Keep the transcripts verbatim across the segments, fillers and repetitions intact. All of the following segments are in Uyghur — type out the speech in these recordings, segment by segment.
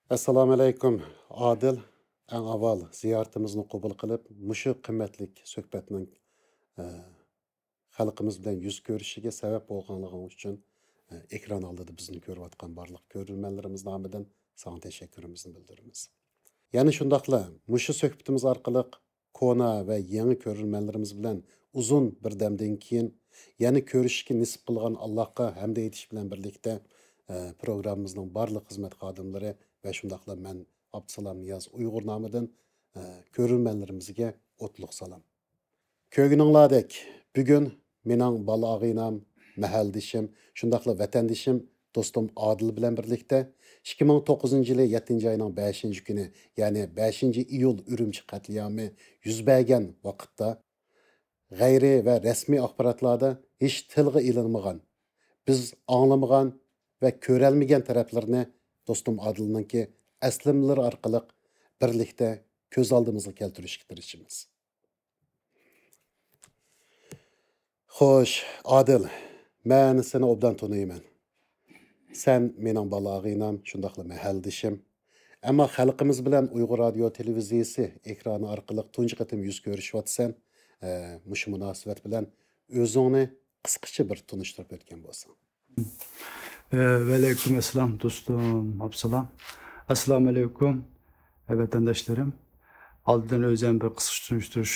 ئەسسالامۇئەلەيكۇم، ئادىل. ئەڭ ئاۋۋال زىيارىتىمىزنى قوبۇل قىلىپ، مۇشۇ قىممەتلىك سۆھبەتنىڭ، ئە، خەلقىمىز بىلەن يۈز كۆرۈشۈشىگە سەۋەب بولغانلىقىڭ ئۈچۈن، ئە، ئېكران ئالدىدا بىزنى كۆرۈۋاتقان بارلىق كۆرۈرمەنلىرىمىز نامىدىن ساڭا تەشەككۈرىمىزنى بىلدۈرىمىز. يەنە شۇنداقلا مۇشۇ سۆھبىتىمىز ئارقىلىق كونا ۋە يېڭى كۆرۈرمەنلىرىمىز بىلەن ئۇزۇن بىر دەمدىن كېيىن يەنە كۆرۈشۈشكە نېسىپ قىلغان ئاللاھقا ھەمدە ئېيتىش بىلەن بىرلىكتە، ئە، پروگراممىمىزنىڭ بارلىق خىزمەت خادىملىرى ۋە شۇنداقلا مەن ئابدۇسالام نىياز ئۇيغۇر نامىدىن، ئە، كۆرۈرمەنلىرىمىزگە ئوتلۇق سالام. كۆرگىنىڭلاردەك، بۈگۈن مېنىڭ بالا ئاغىنەم، مەھەلدىشىم، شۇنداقلا ۋەتەندىشىم، دوستۇم ئادىل بىلەن بىرلىكتە ئىككى مىڭ توققۇزىنچى يىلى يەتتىنچى ئاينىڭ بەشىنچى كۈنى، يەنى بەشىنچى ئىيۇل ئۈرۈمچى قەتلىئامى يۈز بەرگەن ۋاقىتتا، غەيرىي ۋە رەسمىي ئاخباراتلاردا ھېچ تىلغا ئېلىنمىغان، بىز ئاڭلىمىغان ۋە كۆرەلمىگەن تەرەپلىرىنى دوستۇم ئادىلنىڭكى ئەسلىمىلىرى ئارقىلىق بىرلىكتە كۆز ئالدىمىزغا كەلتۈرۈشكە تىرىشىمىز. خوش، ئادىل، مەن سېنى ئوبدان تونۇيمەن. سەن مېنىڭ بالا ئاغىنەم، شۇنداقلا مەھەلدىشىم. ئەمما خەلقىمىز بىلەن ئۇيغۇر رادىيو تېلېۋىزىيىسى ئېكرانى ئارقىلىق تۇنجى قېتىم يۈز كۆرۈشۈۋاتىسەن. ئە، مۇشۇ مۇناسىۋەت بىلەن ئۆزۈڭنى قىسقىچە بىر تونۇشتۇرۇپ ئۆتكەن بولساڭ. ئە، ۋەئەلەيكۇم ئەسسالام، دوستۇم ئابدۇسالام. ئەسسالامۇئەلەيكۇم، ئە، ۋەتەنداشلىرىم. ئالدىن ئۆزۈم بىر قىسقىچە تونۇشتۇرۇش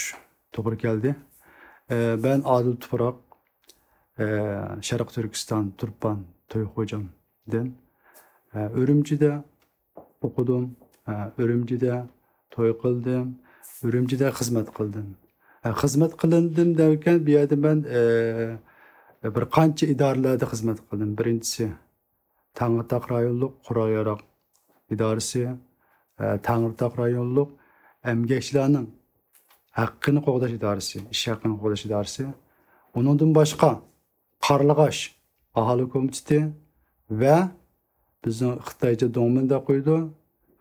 توغرا كەلدى. ئە، بەن ئادىل تۇپراق، ئە، شەرقىي تۈركىستان تۇرپان توي خوجامدىن، ئە، ئۈرۈمچىدە ئوقۇدۇم، ئە، ئۈرۈمچىدە توي قىلدىم، ئۈرۈمچىدە خىزمەت قىلدىم. ئە، خىزمەت قىلدىم دەۋەتكەن بۇ يەردە مەن، ئە، بىر قانچە ئىدارىلەردە خىزمەت قىلدىم. بىرىنچىسى، تەڭرىتاغ رايونلۇق قورال ياراغ ئىدارىسى، ئە، تەڭرىتاغ رايونلۇق ئەمگەكچىلەرنىڭ ھەققىنى قوغداش ئىدارىسى، ئىش ھەققىنى قوغداش ئىدارىسى. ئۇنىڭدىن باشقا، قارلىغاچ ئاھالە كومىتېتى ۋە بىزنىڭ خىتايچە دوڭمىن دەپ قويىدۇ،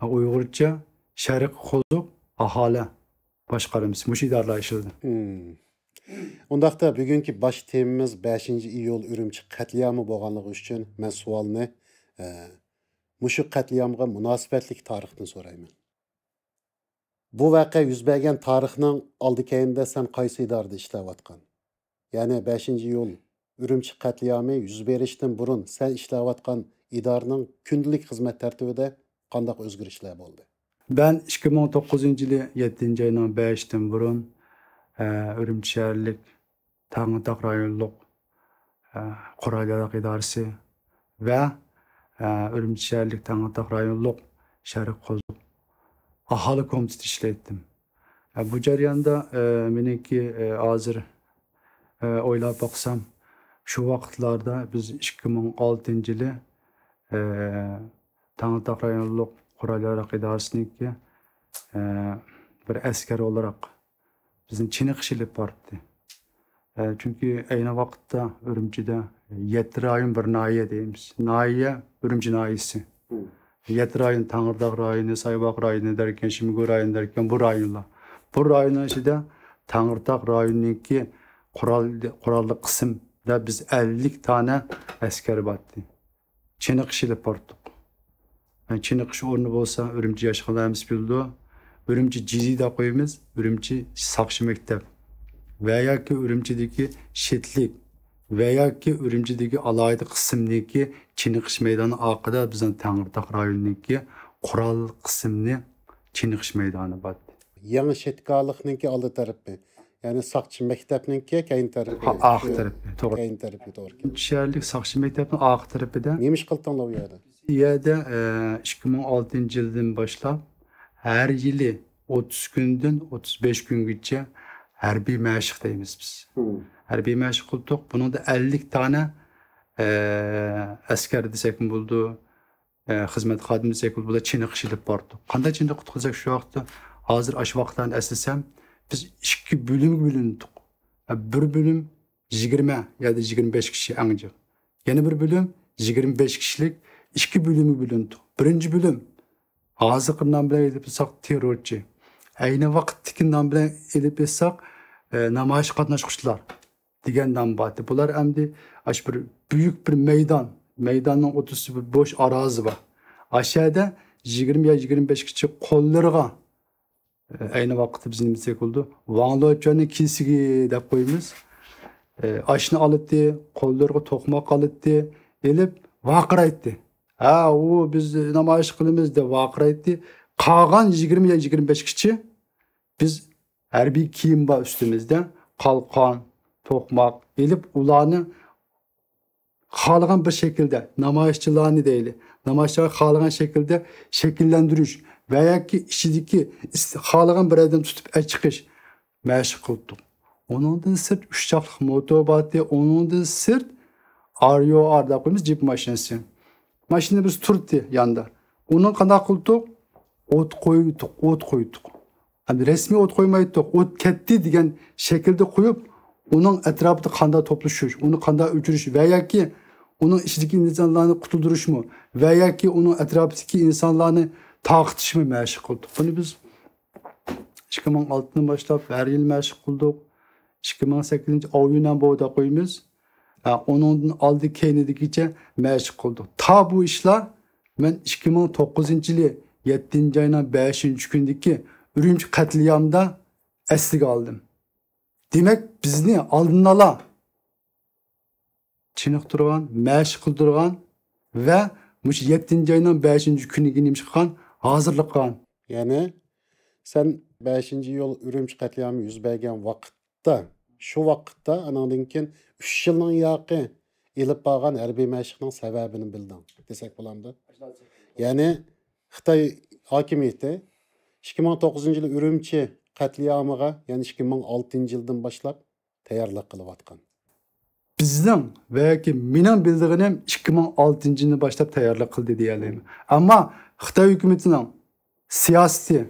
ئۇيغۇرچە شەرقىي قوزۇق ئاھالە باشقارمىسى، مۇشۇ ئىدارىلەر ئىشلىدى. مم. ئۇنداقتا بۈگۈنكى باش تېمىمىز بەشىنچى ئىيۇل ئۈرۈمچى قەتلىئامى بولغانلىقى ئۈچۈن مەن سوئالنى، ئە، مۇشۇ قەتلىئامغا مۇناسىۋەتلىك تارىختىن سورايمەن. بۇ ۋەقە يۈز بەرگەن تارىخنىڭ ئالدى كەينىدە سەن قايسى ئىدارىدە ئىشلەۋاتقان؟ يەنى بەشىنچى ئىيۇل ئۈرۈمچى قەتلىئامى يۈز بېرىشتىن بۇرۇن سەن ئىشلەۋاتقان ئىدارىنىڭ كۈندىلىك خىزمەت تەرتىپىدە قانداق ئۆزگىرىشلەر بولدى؟ بەن ئىككى مىڭ توققۇزىنچى يىلى يەتتىنچى ئاينىڭ بەشىدىن بۇرۇن، ئە، ئۈرۈمچى شەھەرلىك تەڭرىتاغ رايونلۇق، ئە، قورال ياراغ ئىدارىسى ۋە، ئە، ئۈرۈمچى شەھەرلىك تەڭرىتاغ رايونلۇق شەرقىي قوزۇق ئاھالە كومىتېتى ئىشلەيتتىم. ئە، بۇ جەرياندا، ئە، مېنىڭكى، ئە، ھازىر، ئە، ئويلاپ باقسام، شۇ ۋاقىتلاردا بىز ئىككى مىڭ ئالتىنچى يىلى، ئە، تەڭرىتاغ رايونلۇق قورال ياراغ ئىدارىسىنىڭكى، ئە، بىر ئەسكەر ئولىراق بىزنى چېنىقىش ئېلىپ باراتتى. ئە، چۈنكى ئەينى ۋاقىتتا ئۈرۈمچىدە يەتتە رايون بىر ناھىيە دەيمىز. ناھىيە ئۈرۈمچى ناھىيەسى. مم. يەتتە رايون، تەڭرىتاغ رايونى، سايباغ رايونى دەركەن، شىمگۈ رايونى دەركەن، بۇ رايونلار. بۇ رايوننىڭ ئىچىدە تەڭرىتاغ رايونىنىڭكى قورال-، قوراللىق قىسىمدا بىز ئەللىك دانە ئەسكەر بارتتى. چېنىقىش ئېلىپ باردۇق. يەنى چېنىقىش ئورنى بولسا ئۈرۈمچى ياشخانا ھەممىسى بىلىدۇ. ئۈرۈمچى جىزى دەپ قويىمىز، ئۈرۈمچى ساقچى مەكتەپ ۋە ياكى ئۈرۈمچىدىكى شىتلىك ۋە ياكى ئۈرۈمچىدىكى ئالاھىدە قىسىمنىڭكى چېنىقىش مەيدانى ئارقىدا بىزنىڭ تەڭرىتاغ رايونىنىڭكى قورال قىسىمنى چېنىقىش مەيدانى بار. يېڭى شېتكارلىقنىڭكى ئالدى تەرىپى، يەنى ساقچى مەكتەپنىڭكى كەينى تەرىپى. ھا، ئارقا تەرىپى، توغرا. كەينى تەرىپى، توغرا. شەھەرلىك ساقچى مەكتەپنىڭ ئارقا تەرىپىدە. نېمە ئىش قىلدىڭلار ئۇ يەردە؟ ئۇ يەردە، ئە، ئىككى مىڭ ئالتىنچى يىلدىن باشلاپ ھەر يىلى ئوتتۇز كۈندىن ئوتتۇز بەش كۈنگىچە ھەربىي مەشىق دەيمىز بىز. مم. ھەربىي مەشىق قىلدۇق. بۇنىڭدا ئەللىك دانە، ئە، ئەسكەر دېسەكمۇ بولىدۇ، ئە، خىزمەت خادىمى دېسەك بولىدۇ، بۇلار چېنىقىش ئېلىپ باردۇق. قانداق چېنىقتۇق دېسەك، شۇ ۋاقىتتا، ھازىر ئاشۇ ۋاقىتلارنى ئەسلىسەم، بىز ئىككى بۆلۈمگە بۆلۈندۇق. ئە، بىر بۆلۈم يىگىرمە يادا يىگىرمە بەش كىشى ئەڭ جىق. يەنە بىر بۆلۈم يىگىرمە بەش كىشىلىك ئىككى بۆلۈمگە بۆلۈندۇق. بىرىنچى بۆلۈم، ھازىرقى نام بىلەن ئېلىپ ئېيتساق، تېررورچى. ئەينى ۋاقىتتىكى نام بىلەن ئېلىپ ئېيتساق، ئە، نامايىش قاتناشقۇچىلار دېگەن نام بار ئىدى. بۇلار ئەمدى ئاشۇ بىر بۈيۈك بىر مەيدان، مەيداننىڭ ئوتتۇرىسىدا بىر بوش ئارازى بار. ئاشۇ يەردە يىگىرمە يا يىگىرمە بەشكىچە قوللىرىغا، ئەينى ۋاقىتتا بىز نېمە دېسەك بولىدۇ، ۋاڭلېچۈەننىڭ كېسىكى دەپ قويىمىز. ئاشنى ئالاتتى، قوللىرىغا توقماق ئالاتتى، ئېلىپ ۋارقىرايتتى. ھە، ئۇ بىز نامايىش قىلىمىز دەپ ۋارقىرايتتى. قالغان يىگىرمە يا يىگىرمە بەشكىچە بىز ھەربىي كىيىم بار ئۈستىمىزدە، قالقان، توقماق ئېلىپ، ئۇلارنى خالىغان بىر شەكىلدە نامايىشچىلارنى دەيلى، نامايىشچىلار خالىغان شەكىلدە شەكىللەندۈرۈش ۋە ياكى ئىچىدىكى ئىس-، خالىغان بىر ئادەم تۇتۇپ ئەچىقىش مەشىق قىلدۇق. ئۇنىڭدىن سىرت ئۈچ چاقلىق موتور بارتى، ئۇنىڭدىن سىرت ئار يو ئار دەپ قويىمىز، جىپ ماشىنىسى. ماشىنا بىز تۇرتتى ياندا. ئۇنىڭ قانداق قىلدۇق؟ ئوت قويدۇق، ئوت قويدۇق. ئەمدى رەسمىي ئوت قويمايتتۇق، ئوت كەتتى دېگەن شەكىلدە قويۇپ، ئۇنىڭ ئەتراپىدا قانداق توپلىشىش، ئۇنى قانداق ئۆچۈرۈش ۋە ياكى ئۇنىڭ ئىچىدىكى ئىنسانلارنى قۇتۇلدۇرۇشمۇ ۋە ياكى ئۇنىڭ ئەتراپىدىكى ئىنسانلارنى تارقىتىشمۇ مەشىق قىلدۇق. بۇنى بىز ئىككى مىڭ ئالتىدىن باشلاپ ھەر يىل مەشىق قىلدۇق. ئىككى مىڭ سەككىزىنچى ئاۋيۇنەنبو دەپ قويىمىز. ھە، ئۇنىڭدىن ئالدى كەينىدىكىچە مەشىق قىلدۇق. تا بۇ ئىشلار مەن ئىككى مىڭ توققۇزىنچى يىلى يەتتىنچى ئاينىڭ بەشىنچى كۈنىدىكى ئۈرۈمچى قەتلىئامدا ئەسلىگە ئالدىم. دېمەك، بىزنى ئالدىن ئالا چېنىقتۇرغان، مەشىق قىلدۇرغان ۋە مۇشۇ يەتتىنچى ئاينىڭ بەشىنچى كۈنىگە نېمە قىلغان؟ ھازىرلىق قىلغان. يەنى سەن بەشىنچى ئىيۇل ئۈرۈمچى قەتلىئامى يۈز بەرگەن ۋاقىتتا، شۇ ۋاقىتتا، ئانىڭدىن كېيىن ئۈچ يىلنىڭ ياقى ئېلىپ بارغان ھەربىي مەشىقنىڭ سەۋەبىنى بىلدىڭ دېسەك بولامدۇ؟ يەنى خىتاي ھاكىمىيىتى ئىككى مىڭ توققۇزىنچى يىلى ئۈرۈمچى قەتلىئامىغا، يەنى ئىككى مىڭ ئالتىنچى يىلدىن باشلاپ تەييارلىق قىلىۋاتقان. بىزنىڭ ۋە ياكى مېنىڭ بىلىدىغىنىم ئىككى مىڭ ئالتىنچى يىلنى باشلاپ تەييارلىق قىلدى دېيەلەيمەن. ئەمما خىتاي ھۆكۈمىتىنىڭ سىياسىتى،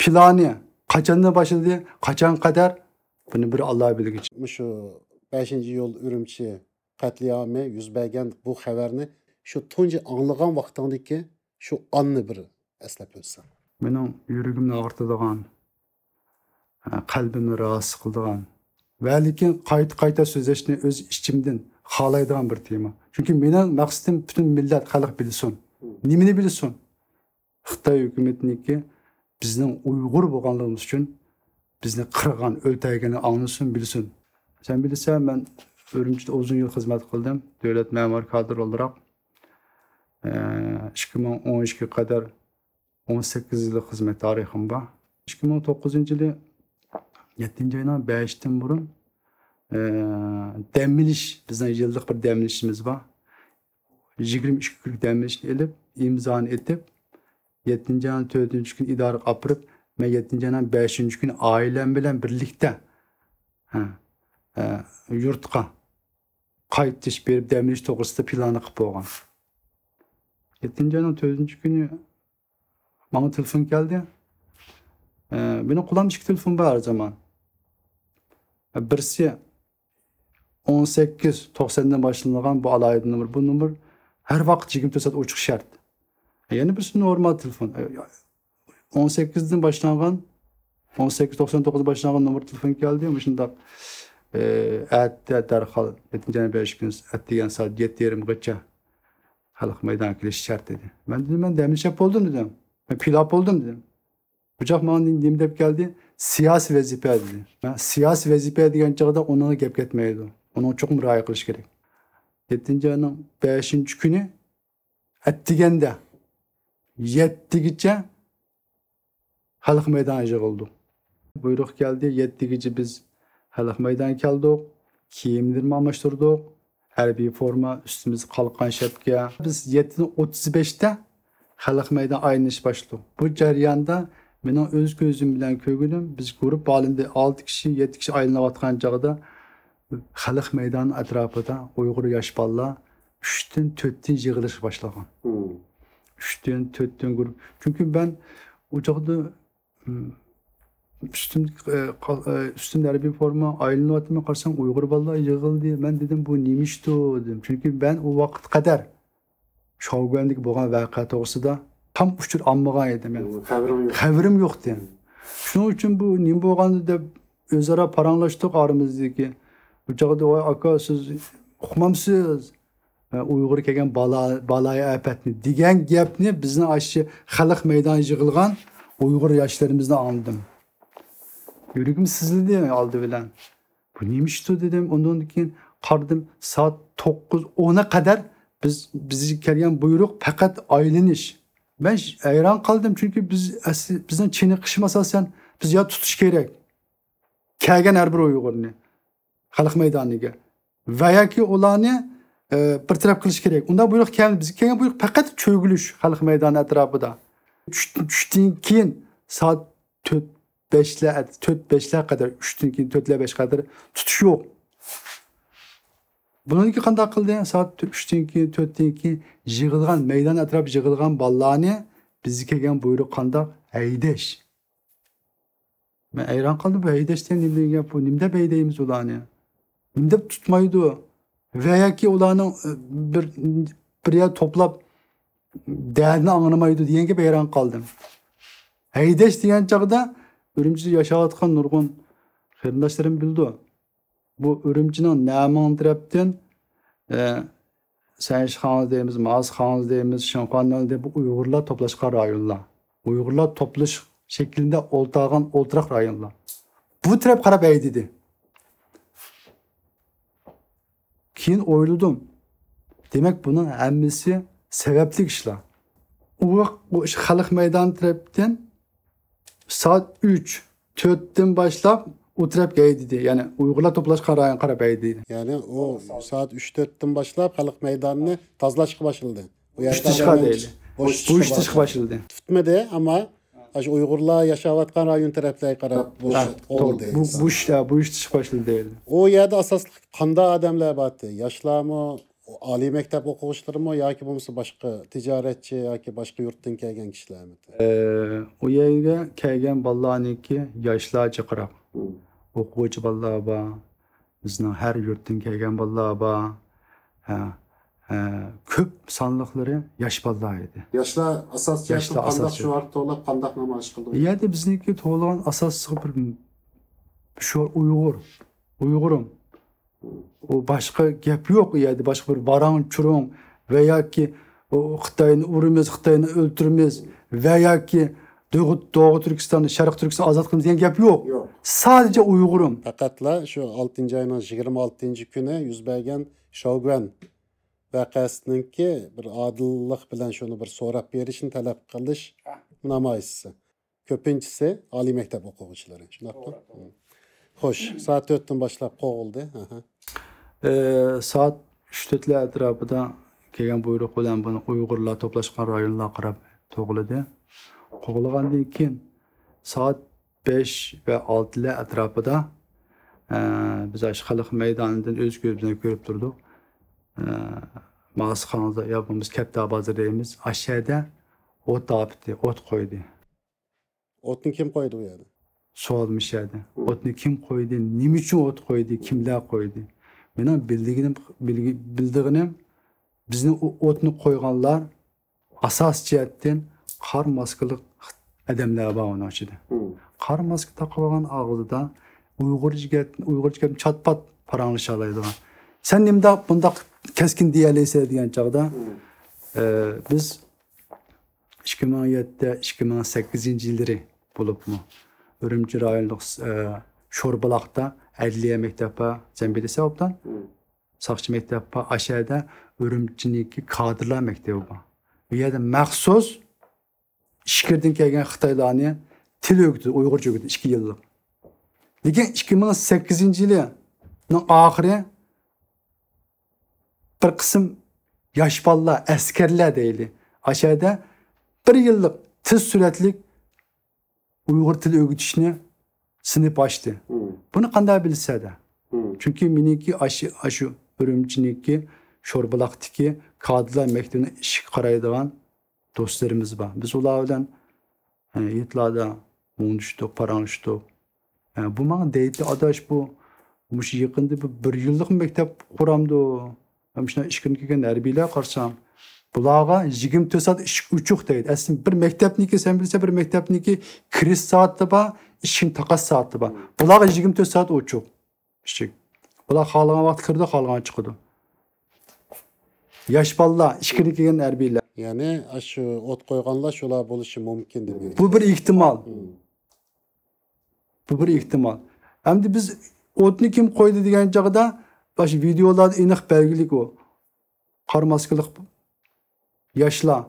پىلانى قاچاندىن باشلىدى، قاچانغا قەدەر، بۇنى بىر ئاللا بىلگۈچى. مۇشۇ بەشىنچى ئىيۇل ئۈرۈمچى قەتلىئامى يۈز بەرگەن بۇ خەۋەرنى شۇ تۇنجى ئاڭلىغان ۋاقتىڭدىكى شۇ ئاننى بىر ئەسلەپ ئۆتسەڭ. مېنىڭ يۈرىكىمنى ئاغرىتىدىغان، قەلبىمنى راھەتسىز قىلىدىغان ۋە لېكىن قايتا-قايتا سۆزلەشنى ئۆز ئىچىمدىن خالايدىغان بىر تېما. چۈنكى مېنىڭ مەقسىتىم پۈتۈن مىللەت، خەلق بىلسۇن. نېمىنى بىلسۇن؟ خىتاي ھۆكۈمىتىنىڭكى بىزنىڭ ئۇيغۇر بولغانلىقىمىز ئۈچۈن بىزنى قىرغان، ئۆلتۈرگىنىنى ئاڭلىسۇن، بىلسۇن. سەن بىلىسەن، مەن ئۈرۈمچىدە ئۇزۇن يىل خىزمەت قىلدىم. دۆلەت مەمۇر كادىر ئولتۇراق، ئىككى مىڭ ئون ئىككىگە قەدەر ئون سەككىز يىللىق خىزمەت تارىخىم بار. ئىككى مىڭ توققۇزىنچى يىلى يەتتىنچى ئاينىڭ بەشىدىن بۇرۇن، ئە، دەم ئېلىش، بىزنىڭ يىللىق بىر دەم ئېلىشىمىز بار. يىگىرمە ئىككى كۈنلۈك دەم ئېلىشنى ئېلىپ، ئىمزانى ئېتىپ، يەتتىنچى ئاينىڭ تۆتىنچى كۈنى ئىدارىگە ئاپىرىپ، مەن يەتتىنچى ئاينىڭ بەشىنچى كۈنى ئائىلەم بىلەن بىرلىكتە، ھە، ئە، يۇرتقا قايتىش، بېرىپ دەم ئېلىش توغرىسىدا پىلاننى قىلىپ بولغان. يەتتىنچى ئاينىڭ تۆتىنچى كۈنى ماڭا تېلېفون كەلدى. ئە، مېنىڭ قولۇمدا ئىككى تېلېفون بار ھەر زامان. بىرسى ئون سەككىز توقساندىن باشلانغان بۇ ئالاھىدە نومۇر. بۇ نومۇر ھەر ۋاقىت يىگىرمە تۆت سائەت ئوچۇق شەرت. يەنە بىرسى نورمال تېلېفون. ئون سەككىزدىن باشلانغان، ئون سەككىز توقسان توققۇزدىن باشلانغان نومۇر تېلېفون كەلدى. مۇشۇنداق، ئە، ئەتە دەرھال، يەتتىنچى ئاينىڭ بەشىنچى كۈنى ئەتىگەن سائەت يەتتە يېرىمغىچە خەلق مەيدانغا كېلىش شەرت دېدى. مەن دېدىم، مەن دەم ئېلىش بولدۇم دېدىم. مەن پىلاپ بولدۇم دېدىم. بۇ چاغ ماڭا نېمە دەپ كەلدى؟ سىياسىي ۋەزىپە دېدى. مەن سىياسىي ۋەزىپە دېگەن چاغدا ئۇنىڭغا گەپ كەتمەيدۇ. ئۇنىڭغا چوقۇم رىئايە قىلىش كېرەك. يەتتىنچى ئاينىڭ بەشىنچى كۈنى ئەتىگەندە يەتتىگىچە خەلق مەيدانغا يىغىلدۇق. بۇيرۇق كەلدى، يەتتىگىچە بىز خەلق مەيدانغا كەلدۇق، كىيىملىرىمىزنى ئالماشتۇردۇق، ھەربىي فورما، ئۈستىمىزدە قالقان شەپكە. بىز يەتتىدىن ئوتتۇز بەشتە خەلق مەيدان ئايلىنىش باشلىدۇق. بۇ جەرياندا مېنىڭ ئۆز كۆزۈم بىلەن كۆرگىنىم، بىز گۇرۇپپا ھالىتىدە ئالتە كىشى، يەتتە كىشى ئايلىنىۋاتقان چاغدا خەلق مەيدانى ئەتراپىدا ئۇيغۇر ياش بالىلار ئۈچتىن، تۆتتىن يىغىلىشقا باشلىغان. مم. ئۈچتىن، تۆتتىن گۇرۇپ. چۈنكى مەن ئۇ چاغدا، مم، ئۈستۈمدىكى، ئە، قا-، ئە، ئۈستۈمدە ھەربىي فورما، ئايلىنىۋاتىمەن، قارىسام ئۇيغۇر بالىلار يىغىلدى. مەن دېدىم، بۇ نېمە ئىشتۇ دېدىم. چۈنكى مەن ئۇ ۋاقىتقا قەدەر شاۋگۈەندىكى بولغان ۋەقە توغرىسىدا تام ئۇچۇر ئالمىغان ئىدىم مەن. خەۋىرىڭ يوق. خەۋىرىم يوقتى. شۇنىڭ ئۈچۈن بۇ نېمە بولغاندۇ دەپ ئۆزئارا پاراڭلاشتۇق ئارىمىزدىكى. بۇ چاغدا، ۋاي ئاكا، سىز ئۇقمامسىز؟ ئۇيغۇر كەلگەن بالا، بالايىئاپەتنى دېگەن گەپنى بىزنىڭ ئاشۇ خەلق مەيدانىغا يىغىلغان ئۇيغۇر ياشلىرىمىزدىن ئاڭلىدىم. يۈرىكىم سىزلىدى ئالدى بىلەن. بۇ نېمە ئىشتۇ دېدىم. ئۇندىن كېيىن قارىدىم، سائەت توققۇز، ئونغا قەدەر بىز، بىزگە كەلگەن بۇيرۇق پەقەت ئايلىنىش. مەن ھەيران قالدىم، چۈنكى بىز ئەسلى، بىزنىڭ چېنىقىشىمىز ئاساسەن، بىز يا تۇتۇش كېرەك كەلگەن ھەر بىر ئۇيغۇرنى خەلق مەيدانىغا ۋە ياكى ئۇلارنى، ئە، بىر تەرەپ قىلىش كېرەك. ئۇنداق بۇيرۇق كەلمىدى. بىزگە كەلگەن بۇيرۇق پەقەت چۆگىلىش خەلق مەيدانى ئەتراپىدا. چۈش-، چۈشتىن كېيىن سائەت تۆت، بەشلەر، تۆت، بەشلەر قەدەر، ئۈچتىن كېيىن، تۆتلەر، بەش قەدەر تۇتۇش يوق. بۇنىڭكى قانداق قىلدى؟ سائەت ئۈچتىن كېيىن، تۆتتىن كېيىن يىغىلغان، مەيدان ئەتراپ يىغىلغان بالىلارنى بىزگە كەلگەن بۇيرۇق قانداق؟ ھەيدەش. مەن ھەيران قالدىم، بۇ ھەيدەش دېگەن نېمە دېگەن گەپ بۇ؟ نېمە دەپ ھەيدەيمىز ئۇلارنى؟ نېمە دەپ تۇتمايدۇ؟ ۋە ياكى ئۇلارنىڭ، ئە، بىر، بىر يەر توپلاپ دەردىنى ئاڭلىمايدۇ دېگەن گەپ ھەيران قالدىم. ھەيدەش دېگەن چاغدا ئۈرۈمچىدە ياشاۋاتقان نۇرغۇن قېرىنداشلىرىم بىلىدۇ. بۇ ئۈرۈمچىنىڭ نەمىڭ تەرەپتىن، ئە، سەنشىخاڭ دەيمىز، ماسخاڭ دەيمىز، شىنخۇاندېڭ دەيمىز، بۇ ئۇيغۇرلار توپلاشقان رايونلار. ئۇيغۇرلار توپلىشىش شەكلىدە ئولتۇرغان ئولتۇراق رايونلار. بۇ تەرەپ قاراپ ھەيدىدى. كېيىن ئويلىدىم. دېمەك، بۇنىڭ ھەممىسى سەۋەبلىك ئىشلار. ئۇ، ئۇ ئىش خەلق مەيدانى تەرەپتىن سائەت ئۈچ، تۆتتىن باشلاپ ئۇ تەرەپكە ھەيدىدى. يەنى ئۇيغۇرلار توپلاشقان رايونغا قاراپ ھەيدىدى. يەنى ئۇ سائەت ئۈچ، تۆتتىن باشلاپ خەلق مەيدانىنى تازىلاشقا باشلىدى. ئۇ يەردە بوشىتىشقا ئادەمنى دەيلى. بوشىتىشقا بوشىتىشقا باشلىدى. باشلىدى. تۇتمىدى، ئەمما ئاشۇ ئۇيغۇرلار ياشاۋاتقان رايون تەرەپلەرگە قاراپ بوش-، ھە، قوغلىدى بۇ، ئىنسان. بۇ ئىشتا، بۇ ئىشتا چىقىپ باشلىدى دەيلى. ئۇ يەردە ئاساسلىق قانداق ئادەملەر بارتى؟ ياشلارمۇ، ئالىي مەكتەپ ئوقۇغۇچىلىرىمۇ ياكى بولمىسا باشقا تىجارەتچى ياكى باشقا يۇرتتىن كەلگەن كىشىلەرمىتى؟ ئە، ئۇ يەرگە كەلگەن بالىلارنىڭكى ياشلار جىقراق. مم. ئوقۇغۇچى بالىلار بار. بىزنىڭ ھەر يۇرتتىن كەلگەن بالىلار بار. ھە، ھە، كۆپ سانلىقلىرى ياش بالىلار ئىدى. ياشلار ئاساسىي ياشلار جەھەتتىن قانداق ئاساسىي. شوئار توۋلاپ، قانداق نامايىش قىلدى؟ ئۇ يەردە بىزنىڭكى توۋلىغان ئاساسلىق بىر شوئار ئۇيغۇر. ئۇيغۇرۇم. ئۇ باشقا گەپ يوق ئۇ يەردە. باشقا بىر ۋاراڭ-چۇرۇڭ ۋە ياكى ئۇ خىتاينى ئۇرىمىز، خىتاينى ئۆلتۈرىمىز ۋە ياكى دوغۇ، دوغۇ تۈركىستاننى، شەرقىي تۈركىستاننى ئازاد قىلىمىز دېگەن گەپ يوق. يوق. سادىجە ئۇيغۇرۇم. پەقەتلا شۇ ئالتىنچى ئاينىڭ يىگىرمە ئالتىنچى كۈنى يۈز بەرگەن شاۋگۈەن ۋەقەسىنىڭكى بىر ئادىللىق بىلەن شۇنى بىر سوراپ بېرىشنى تەلەپ قىلىش نامايىشى. كۆپىنچىسى ئالىي مەكتەپ ئوقۇغۇچىلىرى، شۇنداقمۇ؟ توغرا، توغرا. خوش، سائەت تۆتتىن باشلاپ قوغۇلدى. ئاھا. ئە، سائەت ئۈچ تۆتلەر ئەتراپىدا كەلگەن بۇيرۇق بىلەن بۇنى ئۇيغۇرلار توپلاشقان رايونلارغا قاراپ قوغلىدى. قوغلىغاندىن كېيىن سائەت بەش ۋە ئالتىلەر ئەتراپىدا، ئە، بىز ئاشۇ خەلق مەيدانىدىن ئۆز كۆزىمىز بىلەن كۆرۈپ تۇردۇق. ئە، ماسخانىدا يا بولمىسا كەپتەر بازىرى دەيمىز. ئاشۇ يەردە ئوت ئاپىتى، ئوت قويدى. ئوتنى كىم قويدى ئۇ يەردە؟ سوئال مۇشۇ يەردە. مم. ئوتنى كىم قويدى؟ نېمە ئۈچۈن ئوت قويدى؟ كىملەر قويدى؟ مېنىڭ بىلدىغىنىم، بىلگى-، بىلدىغىنىم، بىزنى ئو-، ئوتنى قويغانلار ئاساسىي جەھەتتىن قارا ماسكىلىق ئادەملەر بار ئۇنىڭ ئىچىدە. مم. قارا ماسكا تاقىۋالغان ئاغزىدا ئۇيغۇرچە گەپ، ئۇيغۇرچە گەپنى چات-پات پاراڭلىشالايدىغان. سەن نېمىنداق بۇنداق كەسكىن دېيەلەيسەن دېگەن چاغدا، مم. ئە، بىز ئىككى مىڭ يەتتە، ئىككى مىڭ سەككىزىنچى يىللىرى بولۇپمۇ ئۈرۈمچى رايونلۇق، ئە، شوربۇلاقتا ئەدلىيە مەكتەپ بار، سەن بىلىسەن ئوبدان. مم. ساقچى مەكتەپ بار، ئاشۇ يەردە ئۈرۈمچىنىڭكى كادىرلار مەكتىپى بار. ئۇ يەردە مەخسۇس ئىچكىرىدىن كەلگەن خىتايلارنى تىل ئۆگىتىدۇ، ئۇيغۇرچە ئۆگىتىدۇ، ئىككى يىللىق. لېكىن ئىككى مىڭ سەككىزىنچى يىلىنىڭ ئاخىرى بىر قىسىم ياش بالىلار، ئەسكەرلەر دەيلى، ئاشۇ يەردە بىر يىللىق تېز سۈرئەتلىك ئۇيغۇر تىلى ئۆگىتىشنى سىنىپ ئاچتى. مم. بۇنى قانداق بىلسە-دە؟ مم. چۈنكى مېنىڭكى ئاشۇ، ئاشۇ ئۈرۈمچىنىڭكى شوربۇلاقتىكى كادىرلار مەكتىپىنىڭ ئىشىغا قارايدىغان دوستلىرىمىز بار. بىز ئۇلار بىلەن، ئە، ھېيتلاردا مۇڭدىشتۇق، پاراڭلىشتۇق. ئە، بۇ ماڭا دەيتتى، ئاداش، بۇ مۇشۇ يېقىندا بىر، بىر يىللىق مەكتەپ قۇرامدۇ؟ مەن مۇشۇنداق ئىچكىرىدىن كەلگەن ھەربىيلەرگە قارىسام، بۇلارغا يىگىرمە تۆت سائەت ئىشىك ئوچۇق دەيدۇ. ئەسلى بىر مەكتەپنىڭكى، سەن بىلىسەن، بىر مەكتەپنىڭكى كىرىش سائىتى بار، ئىشىكنى تاقاش سائىتى بار. بۇلارغا يىگىرمە تۆت سائەت ئوچۇق ئىشىك. بۇلار خالىغان ۋاقىت كىرىدۇ، خالىغان چىقىدۇ. ياش بالىلار، ئىچكىرىدىن كەلگەن ھەربىيلەر. يەنى ئاشۇ ئوت قويغانلار شۇلار بولۇشى مۇمكىن دېمەك. بۇ بىر ئېھتىمال. بۇ بىر ئېھتىمال. ئەمدى بىز ئوتنى كىم قويدى دېگەن چاغدا، باشقا ۋىدېئولاردا ئېنىق بەلگىلىك ئۇ. قارا ماسكىلىق ياشلار.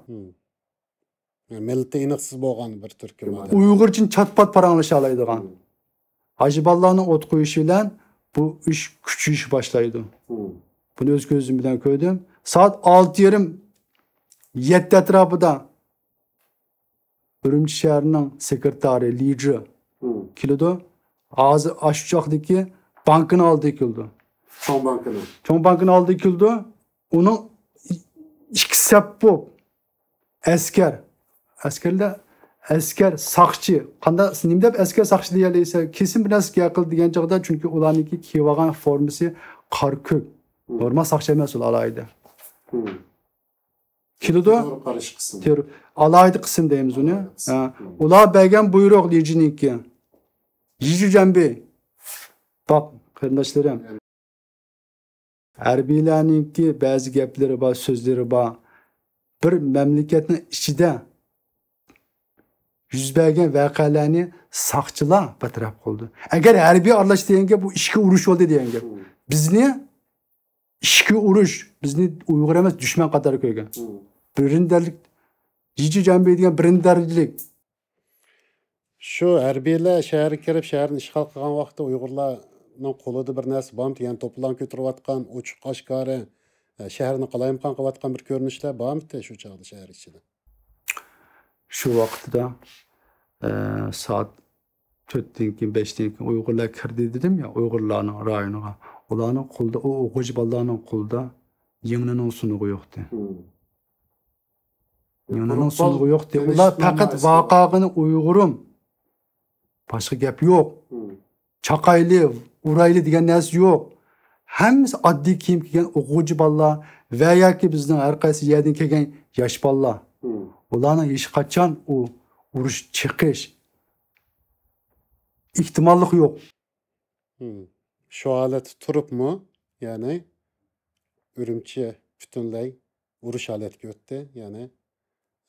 مىللىتى ئېنىقسىز بولغان بىر تۈركۈم ئادەم. ئۇيغۇرچىنى چات-پات پاراڭلىشالايدىغان. ھاجى بالىلارنىڭ ئوت قويۇشى بىلەن بۇ ئىش كۈچىيىشكە باشلايدۇ. بۇنى ئۆز كۆزۈم بىلەن كۆردۈم. سائەت ئالتە يېرىم، يەتتە ئەتراپىدا ئۈرۈمچى شەھىرىنىڭ سېكرېتارى لىجى كېلىدۇ. ھازىر ئاشۇ چاقتىكى بانكىنىڭ ئالدىغا كېلىدۇ. چوڭ بانكىنىڭ. چوڭ بانكىنىڭ ئالدىغا كېلىدۇ. ئۇنىڭ ئىككى سەپ بولۇپ، ئەسكەر. ئەسكەرلەر، ئەسكەر، ساقچى. قانداق، نېمە دەپ ئەسكەر، ساقچى دېيەلەيسەن؟ كېسىن بىر نەرسە گەپ قىل دېگەن چاغدا، چۈنكى ئۇلارنىڭكى كىيىۋالغان فورمىسى قارا كۆك. نورمال ساقچى ئەمەس ئۇلار ئالاھىدە. كېلىدۇ. تېررور قارشى قىسىم. تېررور، ئالاھىدە قىسىم دەيمىز ئۇنى. ئالاھىدە قىسىم. ھە. ئۇلار بەرگەن بۇيرۇق لىجىنىڭكى. يىجۇ جەنبى. باق، قېرىنداشلىرىم. ھەربىيلەرنىڭكى بەزى گەپلىرى بار، سۆزلىرى بار. بىر مەملىكەتنىڭ ئىچىدە يۈز بەرگەن ۋەقەلەرنى ساقچىلار بىر تەرەپ قىلىدۇ. ئەگەر ھەربىي ئارىلاشتى دېگەن گەپ، بۇ ئىچكى ئۇرۇش بولدى دېگەن گەپ. بىزنى ئىچكى ئۇرۇش، بىزنى ئۇيغۇر ئەمەس، دۈشمەن قاتارىدا كۆرگەن. بىرىنچى دەرىجىلىك، يىجۇ جەنبى دېگەن بىرىنچى دەرىجىلىك. شۇ ھەربىيلەر شەھەرگە كىرىپ، شەھەرنى ئىشغال قىلغان ۋاقىتتا ئۇيغۇرلارنىڭ قولىدا بىر نەرسە بارمىدى؟ يەنى توپىلاڭ كۆتۈرۈۋاتقان، ئوچۇق ئاشكارا، ئە، شەھەرنى قالايمىقان قىلىۋاتقان بىر كۆرۈنۈشلەر بارمىدى شۇ چاغدا شەھەر ئىچىدە؟ شۇ ۋاقىتتا، ئە، سائەت تۆتتىن كېيىن، بەشتىن كېيىن ئۇيغۇرلار كىردى دېدىم يا، ئۇيغۇرلارنىڭ رايونىغا. ئۇلارنىڭ قولىدا، ئۇ ئوقۇغۇچى بالىلارنىڭ قولىدا يىڭنىنىڭ سۇنۇقى يوقتى. يىڭنىنىڭ سۇنۇقى يوقتى. ئۇلار پەقەت ۋاقاغىنى ئۇيغۇرۇم. باشقا گەپ يوق. چاقايلى، ئۇرايلى دېگەن نەرسە يوق. ھەممىسى ئاددىي كىيىم كىيگەن ئوقۇغۇچى بالىلار ۋە ياكى بىزنىڭ ھەر قايسى يەردىن كەلگەن ياش بالىلار. ئۇلارنىڭ ھېچقاچان ئۇ ئۇرۇش، چېقىش ئېھتىماللىقى يوق. شۇ ھالەتتە تۇرۇپمۇ، يەنى ئۈرۈمچى پۈتۈنلەي ئۇرۇش ھالەتكە ئۆتتى. يەنى،